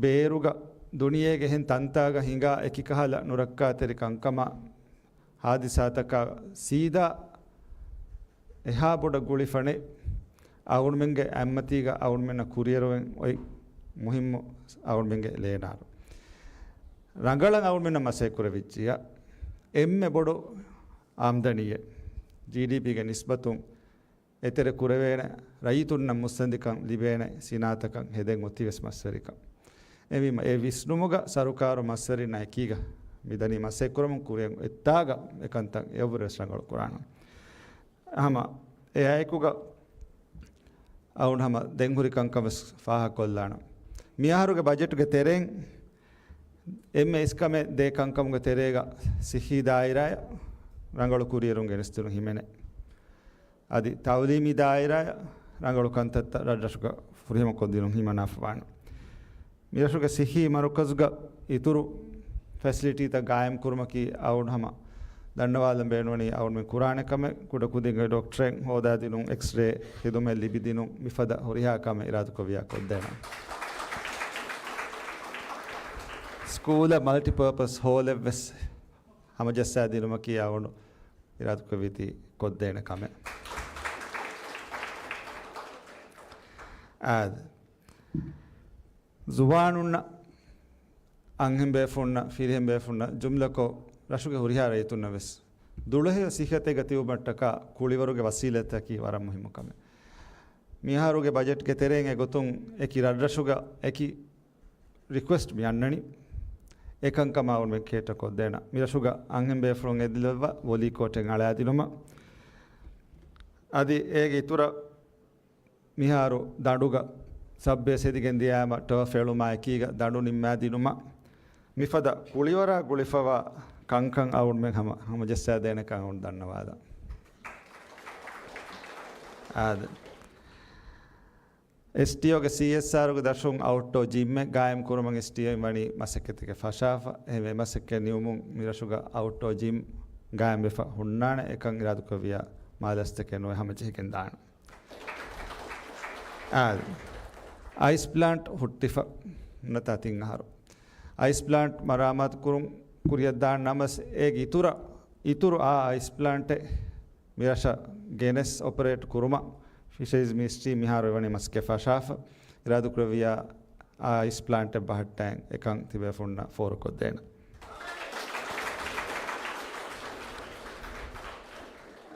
ބޭރުގަ ދުނިޔޭގެ އެހެން ތަންތާގަ ހިނގާ އެކިކަހަލަ ނުރައްކާތެރި ކަންކަމާ ހާދިސާތަކާ ސީދާ އެހާ ބޮޑަށް ގުޅިފަނެ އަޅުގަނޑުމެންގެ އަތްމަތީގަ އަޅުގަނޑުމެންނަށް ކުރިއަރުވެން އޮތް މުހިއްމު އަޅުގަނޑުމެންގެ ލޭނާރު. ރަނގަޅަށް އަޅުގަނޑުމެންނަށް މަސައްކަތް ކުރެވިއްޖިއްޔާ އެންމެ ބޮޑު އާމްދަނީއެއް ޖީޑީޕީގެ ނިސްބަތުން އެތެރެ ކުރެވޭނެ، ރައްޔިތުންނަށް މުއްސަނދިކަން ލިބޭނެ ސިނާއަތަކަށް ހެދެން އޮތީ ވެސް މަސްވެރިކަން. އެހެންވީމަ، އެ ވިސްނުމުގަ ސަރުކާރު މަސްވެރިންނާ އެކީގަ މިދަނީ މަސައްކަތް ކުރަމުން ކުރިއަށް އޮތްތާގަ އެކަންތައް އެއަށްވުރެ ވެސް ރަނގަޅު ކުރާނަން. ހަމަ އެއާއެކުގަ އަޅުގަނޑު ހަމަ ދެން ހުރި ކަންކަން ވެސް ފާހަގަކޮށްލާނަން. މިއަހަރުގެ ބަޖެޓުގެ ތެރެއިން އެންމެ އިސްކަމެއް ދޭ ކަންކަމުގެ ތެރޭގަ ސިއްހީ ދާއިރާއަށް ރަނގަޅު ކުރިއެރުން ގެނެސްދިނުން ހިމެނޭ. އަދި ތައުލީމީ ދާއިރާއަށް ރަނގަޅު ކަންތައްތައް ރަށްރަށުގަ ފުރިހަމަކޮށްދިނުން ހިމަނާފަވާނެ. މިރަށުގެ ސިއްހީ މަރުކަޒުގަ އިތުރު ފެސިލިޓީތައް ގާއިމްކުރުމަކީ އަޅުގަނޑު ހަމަ ދަންނަވާލަން ބޭނުންވަނީ އަޅުގަނޑުމެން ކުރާނެ ކަމެއް. ކުޑަކުދިންގެ ޑޮކްޓަރެއް ހޯދާދިނުން، އެކްސްރޭ ޚިދުމަތް ލިބިދިނުން، މިފަދަ ހުރިހާ ކަމެއް އިރާދަކުރެއްވިއްޔާ ކޮށްދޭނަން. ސްކޫލަށް މަލްޓިޕާޕަސް ހޯލެއް ވެސް ހަމަޖައްސާދިނުމަކީ އަޅުގަނޑު އިރާދަކުރެއްވީތީ ކޮށްދޭނެ ކަމެއް. އާދެ. ޒުވާނުންނަށް، އަންހެންބޭފުޅުންނަށް، ފިރިހެންބޭފުޅުންނަށް، ޖުމްލަކޮށް ރަށުގެ ހުރިހާ ރައްޔިތުންނަށް ވެސް ދުޅަހެޔޮ ސިއްހަތެއްގަ ތިބުމަށްޓަކާ ކުޅިވަރުގެ ވަސީލަތްތަކީ ވަރަށް މުހިއްމު ކަމެއް. މިއަހަރުގެ ބަޖެޓްގެ ތެރެއިން އެގޮތުން އެކި ރަށްރަށުގަ އެކި ރިކުއެސްޓް މި އަންނަނީ. އެކަންކަމާ އަޅުގަނޑުމެން ކޭޓަރ ކޮށްދޭނަން. މިރަށުގަ އަންހެންބޭފުޅުން އެދިލައްވާ ވޮލީ ކޯޓެއް އަޅާދިނުމަށް. އަދި އޭގެ އިތުރަށް މިހާރު ދަނޑުގަ ސަބްބޭސް ހެދިގެން ދިޔައިމަ ޓަރފް އެޅުމާ އެކީގަ ދަނޑު ނިންމާދިނުމަށް މިފަދަ ކުޅިވަރާ ގުޅިފަވާ ކަންކަން އަޅުގަނޑުމެން ހަމަ، ހަމަޖައްސާދޭނެކަން އަޅުގަނޑު ދަންނަވާލަން. އާދެ. އެސްޓީއޯގެ ސީއެސްއާރުގެ ދަށުން އައުޓްޑޯ ޖިމްއެއް ގާއިމް ކުރުމަށް އެސްޓީއޯއިން ވަނީ މަސައްކަތެއް ފަށާފަ. އެހެންވެ، މަސައްކަތް ނިމުމުން މިރަށުގަ އައުޓްޑޯ ޖިމް ގާއިމްވެފަ ހުންނާނެ. އެކަން އިރާދަކުރެއްވިއްޔާ މާލަސްތަކެއް ނުވެ ހަމަޖެހިގެން ދާނަން. އާދެ. އައިސް ޕްލާންޓް ހުއްޓިފަ ނަތާ ތިން އަހަރު. އައިސް ޕްލާންޓް މަރާމާތު ކުރުން ކުރިއަށް ދާން ނަމަސް، އޭގެ އިތުރަށް، އިތުރު އާ އައިސް ޕްލާންޓެއް މިރަށަށް ގެނެސް އޮޕަރޭޓް ކުރުމަށް ފިޝަރީޒް މިނިސްޓްރީ މިހާރު އެވަނީ މަސައްކަތް ފަށާފަ، އިރާދަކުރެއްވިއްޔާ އައިސް ޕްލާންޓެއް ބަހައްޓައިން އެކަން ތިބޭފުންނަށް ފޯރުކޮށްދޭނަން.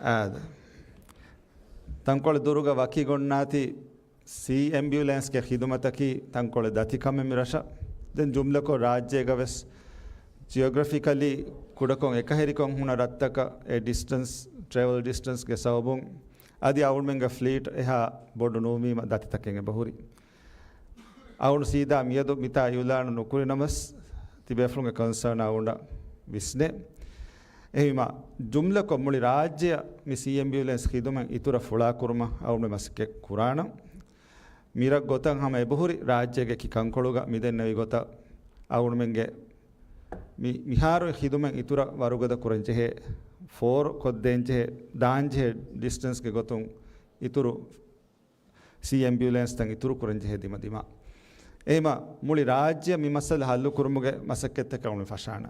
އާދެ. ތަންކޮޅެއް ދުރުގަ ވަކި ގޮންނާތީ ސީ އެމްބިއުލެންސްގެ ޚިދުމަތަކީ ތަންކޮޅެއް ދަތި ކަމެއް މި ރަށަށް. ދެން ޖުމްލަކޮށް ރާއްޖޭގަ ވެސް ޖިއޮގްރަފިކަލީ ކުޑަކޮށް އެކަހެރިކޮށް ހުންނަ ރަށްތަކަށް އެ ޑިސްޓަންސް، ޓްރެވަލް ޑިސްޓަންސްގެ ސަބަބުން އަދި އަޅުމެންގެ ފްލީޓް އެހާ ބޮޑު ނޫންވީމަ ދަތިތަކެއް އެބަހުރި. އަޅުގަނޑު ސީދާ މިއަދު މިތާ އިއުލާނު ނުކުރި ނަމަސް، ތިބޭފުޅުންގެ ކޮންސާން އަޅުގަނޑަށް ވިސްނޭ. އެހެންވީމަ، ޖުމްލަކޮށް މުޅި ރާއްޖެއަށް މި ސީ އެމްބިއުލެންސް ޚިދުމަތް އިތުރަށް ފުޅާކުރުމަށް އަޅުގަނޑު މަސައްކަތް ކުރާނަން. މިރަށް ގޮތަށް ހަމަ އެބަހުރި ރާއްޖޭގެ އެކި ކަންކޮޅުގަ މިދެންނެވި ގޮތަށް އަޅުގަނޑުމެންގެ މި، މިހާރު ޚިދުމަތް އިތުރަށް ވަރުގަދަ ކުރަންޖެހޭ، ފޯރު ކޮށްދޭންޖެހޭ، ދާންޖެހޭ ޑިސްޓަންސްގެ ގޮތުން އިތުރު ސީ އެމްބިއުލެންސްތައް އިތުރު ކުރަންޖެހޭ ދިމަދިމާ. އެހެމަ މުޅި ރާއްޖެ މި މައްސަލަ ހައްލުކުރުމުގެ މަސައްކަތްތަކަށް އުޅުން ފަށާނަ.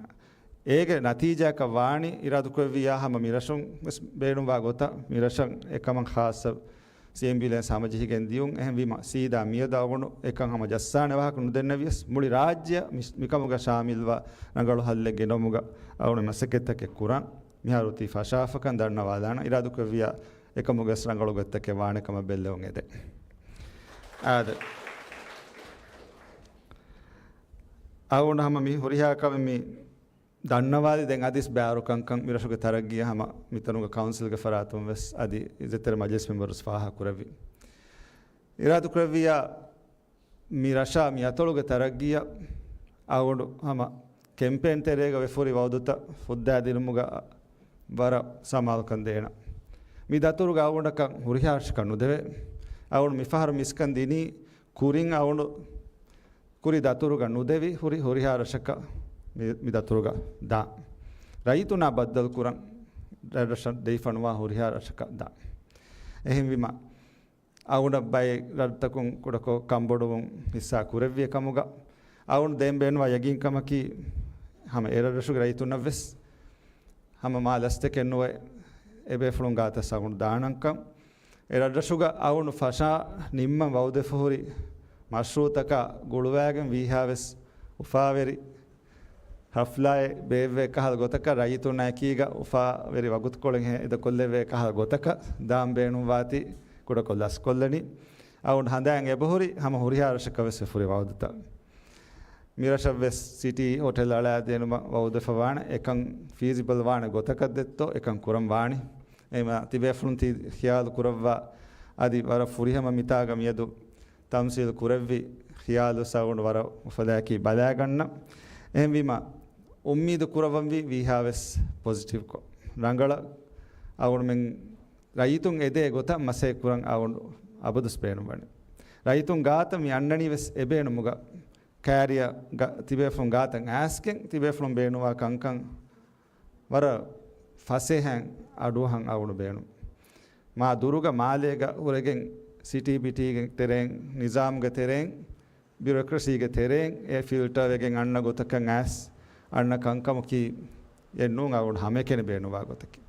އޭގެ ނަތީޖާއަކަށް ވާނީ އިރާދަކުރެއްވިއްޔާ ހަމަ މިރަށުން ވެސް ބޭނުންވާ ގޮތަށް މިރަށަށް އެކަމަށް ޚާއްޞަ ސީ އެމްބިއުލެންސް ހަމަޖެހިގެން ދިޔުން. އެހެންވީމަ ސީދާ މިއަދު އަޅުގަނޑު އެކަން ހަމަ ޖައްސާނެ ވާހަކަ ނުދެންނެވިޔަސް މުޅި ރާއްޖެއަށް މި، މިކަމުގަ ޝާމިލްވާ ރަނގަޅު ހައްލެއް ގެނައުމުގަ އަޅުގަނޑު މަސައްކަތްތަކެއް ކުރަން. މިހާރު ތި ފަށާފަކަން ދަންނަވާލާނަ. އިރާދަކުރެއްވިއްޔާ އެކަމުގެ ވެސް ރަނގަޅު ގޮތްތަކެއް ވާނެ ކަމަށް ބެއްލެވުން އެދެން. އާދެ. އަޅުގަނޑު ހަމަ މި ހުރިހާ ކަމެއް މި ދަންނަވާލި ދެން އަދިސް ބާރު ކަންކަން މި ރަށުގެ ތަރައްގީއަށް ހަމަ މިތަނުގަ ކައުންސިލްގެ ފަރާތުން ވެސް އަދި އިއްޒަތްތެރި މަޖިލިސް މެމްބަރުސް ފާހަގަ ކުރެއްވި. އިރާދަކުރެއްވިއްޔާ މި ރަށާ މި އަތޮޅުގެ ތަރައްގީއަށް އަޅުގަނޑު ހަމަ ކެމްޕޭން ތެރޭގަ ވެފަހުރި ވައުދުތައް ފުއްދާދިނުމުގަ ވަރަށް ސަމާލުކަން ދޭނަން. މި ދަތުރުގަ އަޅުގަނޑަކަށް ހުރިހާ ރަށަކަށް ނުދެވޭ. އަޅުގަނޑު މިފަހަރު މިސްކަން ދިނީ ކުރިން އަޅުގަނޑު ކުރި ދަތުރުގަ ނުދެވި ހުރި ހުރިހާ ރަށަކަށް މި، މި ދަތުރުގަ ދާ. ރައްޔިތުންނާ ބައްދަލުކުރަން ރަށްރަށަށް ދެވިފަ ނުވާ ހުރިހާ ރަށަކަށް ދާ. އެހެންވީމަ، އަޅުގަނޑަށް ބައެއް ރަށްތަކުން ކުޑަކޮށް ކަންބޮޑުވުން ހިއްސާ ކުރެއްވި ކަމުގަ، އަޅުގަނޑު ދޭން ބޭނުންވާ ޔަގީންކަމަކީ، ހަމަ އެ ރަށްރަށުގެ ރައްޔިތުންނަށް ވެސް ހަމަ މާ ލަސްތަކެއް ނުވެ، އެބޭފުޅުން ގާތަށް އަޅުގަނޑު ދާނަންކަން. އެ ރަށްރަށުގަ އަޅުގަނޑު ފަށާ ނިންމަން ވައުދެފަ ހުރި މަޝްރޫއުތަކާ ގުޅުވާގެން ވީހާވެސް އުފާވެރި ހަފްލާއެއް ބޭއްވޭ ކަހަލަ ގޮތަކަށް، ރައްޔިތުންނާ އެކީގަ އުފާވެރި ވަގުތުކޮޅެއް ހޭ އެދަކޮށްލެވޭ ކަހަލަ ގޮތަކަށް ދާން ބޭނުންވާތީ ކުޑަކޮށް ލަސްކޮށްލަނީ. އަޅުގަނޑު ހަނދާން އެބަހުރި ހަމަ ހުރިހާ ރަށަކަށް ވެސް ވެފަހުރި ވައުދުތައް. މިރަށަށް ވެސް ސިޓީ ހޮޓެލް އަޅާދޭނުމަށް ވައުދެފަ ވާނެ، އެކަން ފީޒިބަލް ވާނެ ގޮތަކަށް ދެއްތޯ އެކަން ކުރަން ވާނީ. އެހެމަ ތިބޭފުޅުން ތި ޚިޔާލު ކުރައްވާ އަދި ވަރަށް ފުރިހަމަ މިތާގަ މިއަދު ތަމްސީލް ކުރެއްވި ޚިޔާލު ސައުންޑް ވަރަށް އުފަލާއެކީ ބަލާގަންނަ. އެހެންވީމަ، އުއްމީދު ކުރައްވަންވީ ވީހާވެސް ޕޮޒިޓިވްކޮށް، ރަނގަޅަށް އަޅުގަނޑުމެން ރައްޔިތުން އެދޭ ގޮތަށް މަސައްކަތް ކުރަން އަޅުގަނޑު އަބަދުސް ބޭނުންވަނީ. ރައްޔިތުން ގާތަށް މި އަންނަނީ ވެސް އެބޭނުމުގަ، ކާރިއަށް ގަ-، ތިބޭފުޅުން ގާތަށް އައިސްގެން ތިބޭފުޅުން ބޭނުންވާ ކަންކަން ވަރަށް ފަސޭހައިން އަޑުއަހަން އަޅުގަނޑު ބޭނުން. މާ ދުރުގަ މާލޭގަ ހުރެގެން ސިޓީ ބިޓީގެ ތެރެއިން، ނިޒާމްގެ ތެރެއިން، ބިއުރޮކްރަސީގެ ތެރެއިން އެ ފިލްޓަރ ވެގެން އަންނަ ގޮތަކަށް އައިސް އަންނަ ކަންކަމަކީ އެއްނޫން އަޅުގަނޑު ހަމައެކަނި ބޭނުންވާ ގޮތަކީ.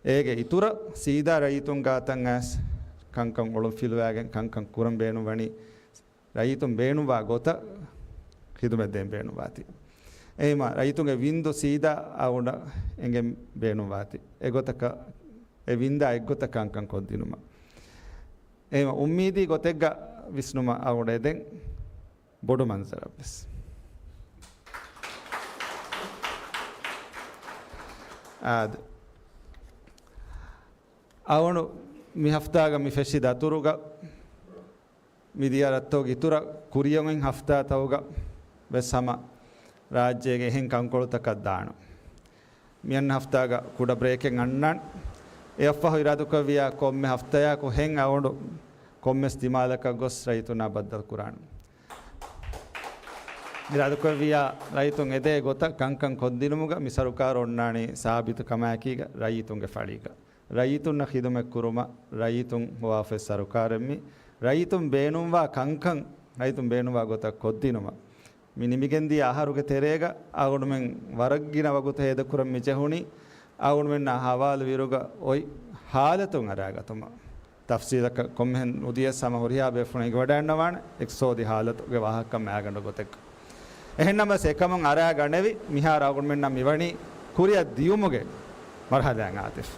އޭގެ އިތުރަށް ސީދާ ރައްޔިތުން ގާތަށް އައިސް ކަންކަން އޮޅުން ފިލުވާގެން ކަންކަން ކުރަން ބޭނުންވަނީ ރައްޔިތުން ބޭނުންވާ ގޮތަށް ޚިދުމަތް ދޭން ބޭނުންވާތީ. އެހެމަ ރައްޔިތުންގެ ވިންދު ސީދާ އަޅުގަނޑަށް އެނގެން ބޭނުންވާތީ. އެގޮތަކަށް، އެ ވިންދާ އެއްގޮތަށް ކަންކަން ކޮށްދިނުމަށް. އެހެމަ އުއްމީދީ ގޮތެއްގަ ވިސްނުމަށް އަޅުގަނޑު އެދެން ބޮޑު މަންޒަރަށްވެސް. އާދެ. އަޅުގަނޑު މި ހަފްތާގަ މި ފެށި ދަތުރުގަ މިދިޔަ ރަށްތަކުގެ އިތުރަށް ކުރިއަށް އޮތް ހަފްތާތަކުގަ ވެސް ހަމަ ރާއްޖޭގެ އެހެން ކަންކޮޅުތަކަށް ދާނަން. މިއަންނަ ހަފްތާގަ ކުޑަ ބްރޭކެއް އަންނަން. އެއަށްފަހު އިރާދަކުރެއްވިއްޔާ ކޮންމެ ހަފްތާއަކު ހެން އަޅުގަނޑު ކޮންމެސް ދިމާލަކަށް ގޮސް ރައްޔިތުންނާ ބައްދަލު ކުރާނަން. އިރާދަކުރެއްވިއްޔާ ރައްޔިތުން އެދޭ ގޮތަށް ކަންކަން ކޮށްދިނުމުގަ މި ސަރުކާރު އޮންނާނީ ސާބިތު ކަމާއެކީގަ ރައްޔިތުންގެ ފަޅީގަ. ރައްޔިތުންނަށް ޚިދުމަތް ކުރުމަށް ރައްޔިތުން ހޮވާފައި ސަރުކާރެއް މި. ރައްޔިތުން ބޭނުންވާ ކަންކަން ރައްޔިތުން ބޭނުންވާ ގޮތަށް ކޮށްދިނުމަށް. މި ނިމިގެންދިޔަ އަހަރުގެ ތެރޭގަ އަޅުގަނޑުމެން ވަރަށް ގިނަ ވަގުތު ހޭދަކުރަން މި ޖެހުނީ އަޅުގަނޑުމެންނާ ހަވާލު ވިރުގަ އޮތް ހާލަތުން އަރާގަތުމަށް. ތަފްސީލަކަށް ކޮންމެހެން ނުދިޔަސް ހަމަ ހުރިހާ ބޭފުޅުން އެނގިވަޑައިގަންނަވާނެ އިޤްތިޞާދީ ހާލަތުގެ ވާހަކަ މާގަނޑު ގޮތެއް. އެހެންނަމަވެސް އެކަމުން އަރާ ގަނެވި މިހާރު އަޅުގަނޑުމެންނަށް މިވަނީ ކުރިއަށް ދިޔުމުގެ މަރުޙަލާއަށް އާދެފަ.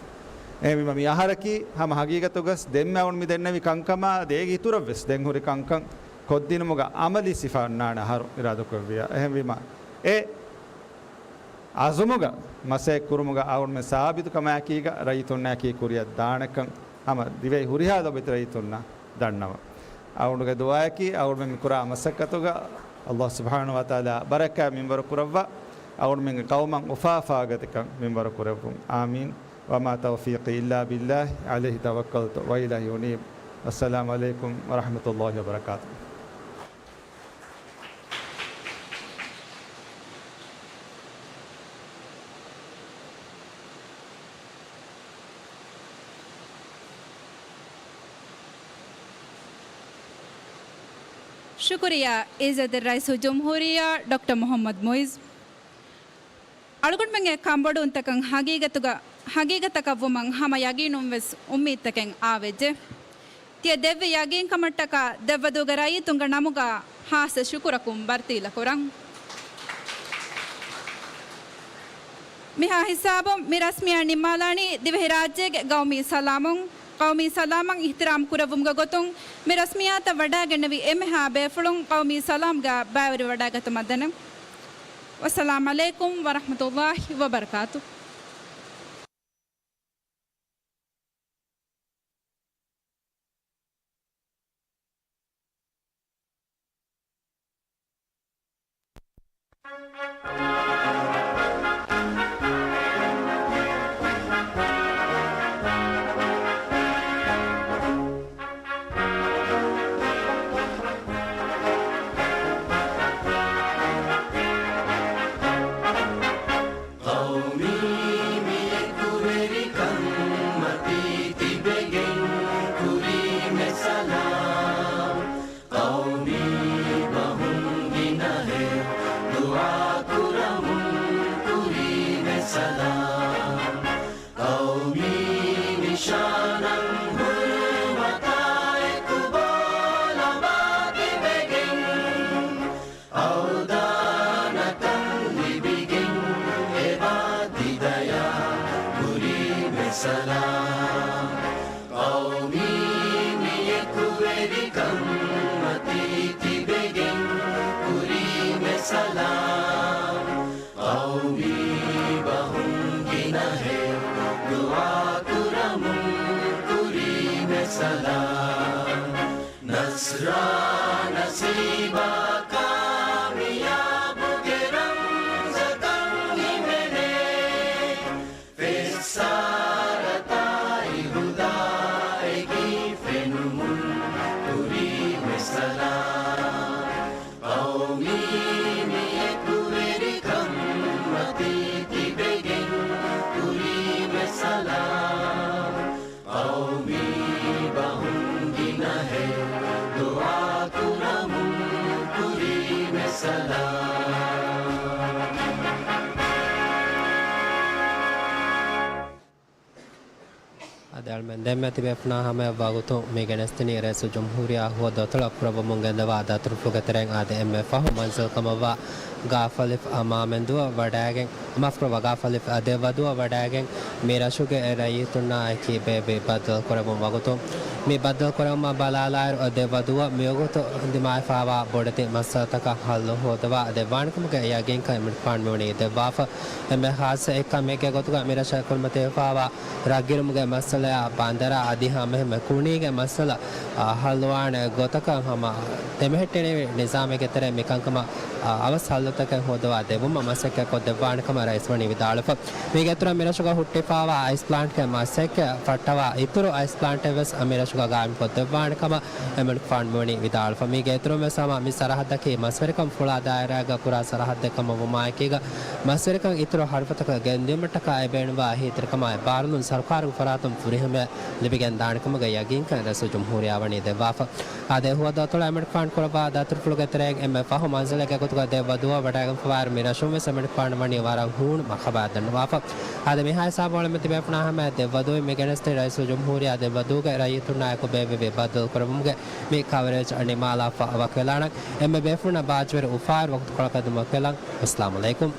އެހެންވީމަ މި އަހަރަކީ ހަމަ ހަގީގަތުގަސް ދެންމެ އަޅުގަނޑު މި ދެންނެވި ކަންކަމާ އަދި އޭގެ އިތުރަށްވެސް ދެން ހުރި ކަންކަން ކޮށްދިނުމުގަ އަމަލީ ސިފަ އޮންނާނެ އަހަރު އިރާދަކުރެއްވިއްޔާ. އެހެންވީމަ އެ އަޒުމުގަ މަސައްކަތް ކުރުމުގަ އަޅުގަނޑުމެން ސާބިތު ކަމާއެކީގަ ރައްޔިތުންނާއެކީ ކުރިއަށް ދާނެކަން ހަމަ ދިވެހި ހުރިހާ ލޮބުވެތި ރައްޔިތުންނަށް ދަންނަވަން. އަޅުގަނޑުގެ ދުޢާއަކީ އަޅުގަނޑުމެން މި ކުރާ މަސައްކަތުގަ ﷲ ސުބްޙާނަހޫ ވަތަޢާލާ ބަރަކާތް މިންވަރު ކުރައްވާ، އަޅުގަނޑުމެންގެ ޤައުމަށް އުފާފާވާތަކެއް މިންވަރު ކުރެއްވުން. އާމީން. وما توفيقي إلا بالله عليه توكلت وإليه أنيب. والسلام عليكم ورحمة الله وبركاته. ޝުކުރިއްޔާ އިއްޒަތްތެރި ރައީސުލްޖުމްހޫރިއްޔާ ޑޮކްޓަރ މުޙައްމަދު މުޢިއްޒު. އަޅުގަނޑުމެންގެ ކަންބޮޑުވުންތަކަށް ހަގީގަތުގަ، ހަގީގަތަކަށްވުމަށް ހަމަ ޔަގީނުންވެސް އުއްމީދުތަކެއް އާވެއްޖެ. ތިޔަ ދެއްވި ޔަގީންކަމަށްޓަކާ ދެއްވަދޫގެ ރައްޔިތުންގެ ނަމުގަ ހާއްސަ ޝުކުރަކުން ބަރުތިލަކުރަން. މިހާ ހިސާބުން މި ރަސްމިއްޔާ ނިންމާލާނީ ދިވެހިރާއްޖޭގެ ގައުމީ ސަލާމުން، ގައުމީ ސަލާމަށް އިޙްތިރާމް ކުރެއްވުމުގެ ގޮތުން މި ރަސްމިއްޔާތަށް ވަޑައިގެންނެވި އެންމެހާ ބޭފުޅުން ގައުމީ ސަލާމްގަ ބައިވެރިވަޑައިގަތުމަށް ދަނެ. ވައްސަލާމް ޢަލައިކުމް ވަރަޙްމަތުﷲ ވަބަރަކާތު. ޤައުމީ މިއެކުވެރިކަން މަތީ ތިބެގެން ކުރީމެ ސަލާމް. ޤައުމީ ބަހުން ގިނަހެއް ދުޢާ ކުރަމުން ކުރީމެ ސަލާމް. ޤައުމީ ނިޝާނަށް ހުރުމަތާ އެކު ބޯލަމާ ތިބެގެން އަވަދާންކަން ލިބިގެން އެބާ ތި ދަޔާ ކުރީމެ ސަލާމް. ޤައުމީ މިއެކުވެރިކަން މަތީ ތިބެގެން ކުރީމެ ސަލާމް. ޤައުމީ ބަހުން ގިނަހެއް ދުޢާ ކުރަމުން ކުރީމެ ސަލާމް. ނަޞްރާ ނަސީބާ ކާމިޔާބުގެ ރަމްޒަކަށް ހިމެނޭ. ފެއްސާރަތާއި ހުދާއެކީ ފެނުމުން ކުރީމެ ސަލާމް. ޤައުމީ މިއެކުވެރިކަން މަތީ ތިބެގެން ކުރީމެ ސަލާމް. ޤައުމީ ބަހުން ގިނަހެއް ދުޢާ ކުރަމުން ކުރީމެ ސަލާމް. އަދި އަޅުމެން ދެންމެ ތިބޭފުޅުންނާ ހަމަޔަށް ވަގުތު މި ގެނެސްދިނީ ރައީސުލްޖުމްހޫރިއްޔާ ހުވަދު އަތޮޅަށް ކުރައްވަމުން ގެންދަވާ ދަތުރުފުޅުގެ ތެރެއިން އާދެ އެންމެ ފަހު މަންޒިލް ކަމަށްވާ ގާފަލިފް އަ މާމެންދޫއަށް ވަޑައިގެން، މާފުކުރައްވާ، ގާފަލިފް އަ ދެއްވަދޫއަށް ވަޑައިގެން މި ރަށުގެ ރައްޔިތުންނާ އެކީ ބޭއްވި ބައްދަލުކުރެއްވުން ވަގުތު. މި ބައްދަލުކުރެއްވުމަށް ބަލާލާއިރު، އަ ދެއްވަދޫއަށް މިވަގުތު ދިމާވެފައިވާ ބޮޑެތި މައްސަލަތަކަށް ހައްލު ހޯދަވާ ދެއްވާނެކަމުގެ ޔަގީންކަން އެމަނިކުފާނު މިވަނީ ދެއްވާފަ. އެންމެ ޚާއްޞަ އެއްކަމެއްގެ ގޮތުގަ މިރަށަށް ކުރިމަތިވެފައިވާ ރަށްގިރުމުގެ މައްސަލަޔާ، ބަނދަރާ އަދި ހަމައެހެންމެ ކުނީގެ މައްސަލަ، އަ، ހައްލުވާނެ ގޮތަކަށް ހަމަ ދެމެހެއްޓެނިވި ނިޒާމެއްގެ ތެރޭ މިކަންކަމަށް، އަ، އަވަސް ހައްލުތަކެއް ހޯދަވާ ދެއްވުމަށް މަސައްކަތް ކޮށްދެއްވާނެ ކަމަށް ރައީސް ވަނީ ވިދާޅުވެފަ. މީގެ އިތުރަށް މިރަށުގަ ހުއްޓިފައިވާ އައިސް ޕްލާންޓްގެ މަސައްކަތް ފައްޓަވާ އިތުރު އައިސް ޕްލާންޓެއް ވެސް މިރަށުގަ ގާއިމްކޮށްދެއްވާނެ ކަމަށް އެމަނިކުފާނު މިވަނީ ވިދާޅުވެފަ. މީގެ އިތުރުން ވެސް ހަމަ މި ސަރަހައްދަކީ މަސްވެރިކަން ފުޅާ ދާއިރާގަ ކުރާ ސަރަހައްދެއް ކަމަށް ވުމާއެކީގަ، މަސްވެރިކަން އިތުރު ހަރުފަތަކަށް ގެންދިއުމަށްޓަކާ އެބޭނުންވާ އެހީތެރިކަމާއި ބާރުލުން ސަރުކާރުގެ ފަރާތުން ފުރިހަމަޔަށް ލިބިގެންދާނެކަމުގެ ޔަގީންކަން ރައީސުލްޖުމްހޫރިއްޔާ ވަނީ ދެއްވާފަ. އާދެ، ހުވަދު އަތޮޅަށް އެމަނިކުފާނު ކުރައްވާ ދަތުރުފުޅުގެ ތެރެއިން އެންމެ ފަހު މަންޒިލެއްގެ ގޮތުގަ ދެއްވަދޫ ވަޑައިގެންފަވާއިރު މި ރަށުން ވެސް އެމަނިކުފާނު ވަނީ ވަރަށް ހޫނު މަރުޙަބާ ދަންނަވާފަ. އާދެ، މިހާ ހިސާބު އަޅަމެން ތިބޭފުޅުންނާ ހަމަޔަށް ދެއްވަދޫއިން މި ގެނެސްދިން ރައީސުލްޖުމްހޫރިއްޔާ ދެއްވަދޫގައި ރައްޔިތުންނާއެކު ބޭއްވެވި ބައްދަލުކުރެއްވުމުގެ މި ކަވަރޭޖް ނިމާލާފަ ވަކިވެލާނަން. އެންމެ ބޭފުޅުންނަށް ބާއްޖަވެރި އުފާވެރި ވަގުތުކޮޅަކަށް ދިމަވެލާން. އައްސަލާމު ޢަލައިކުމް.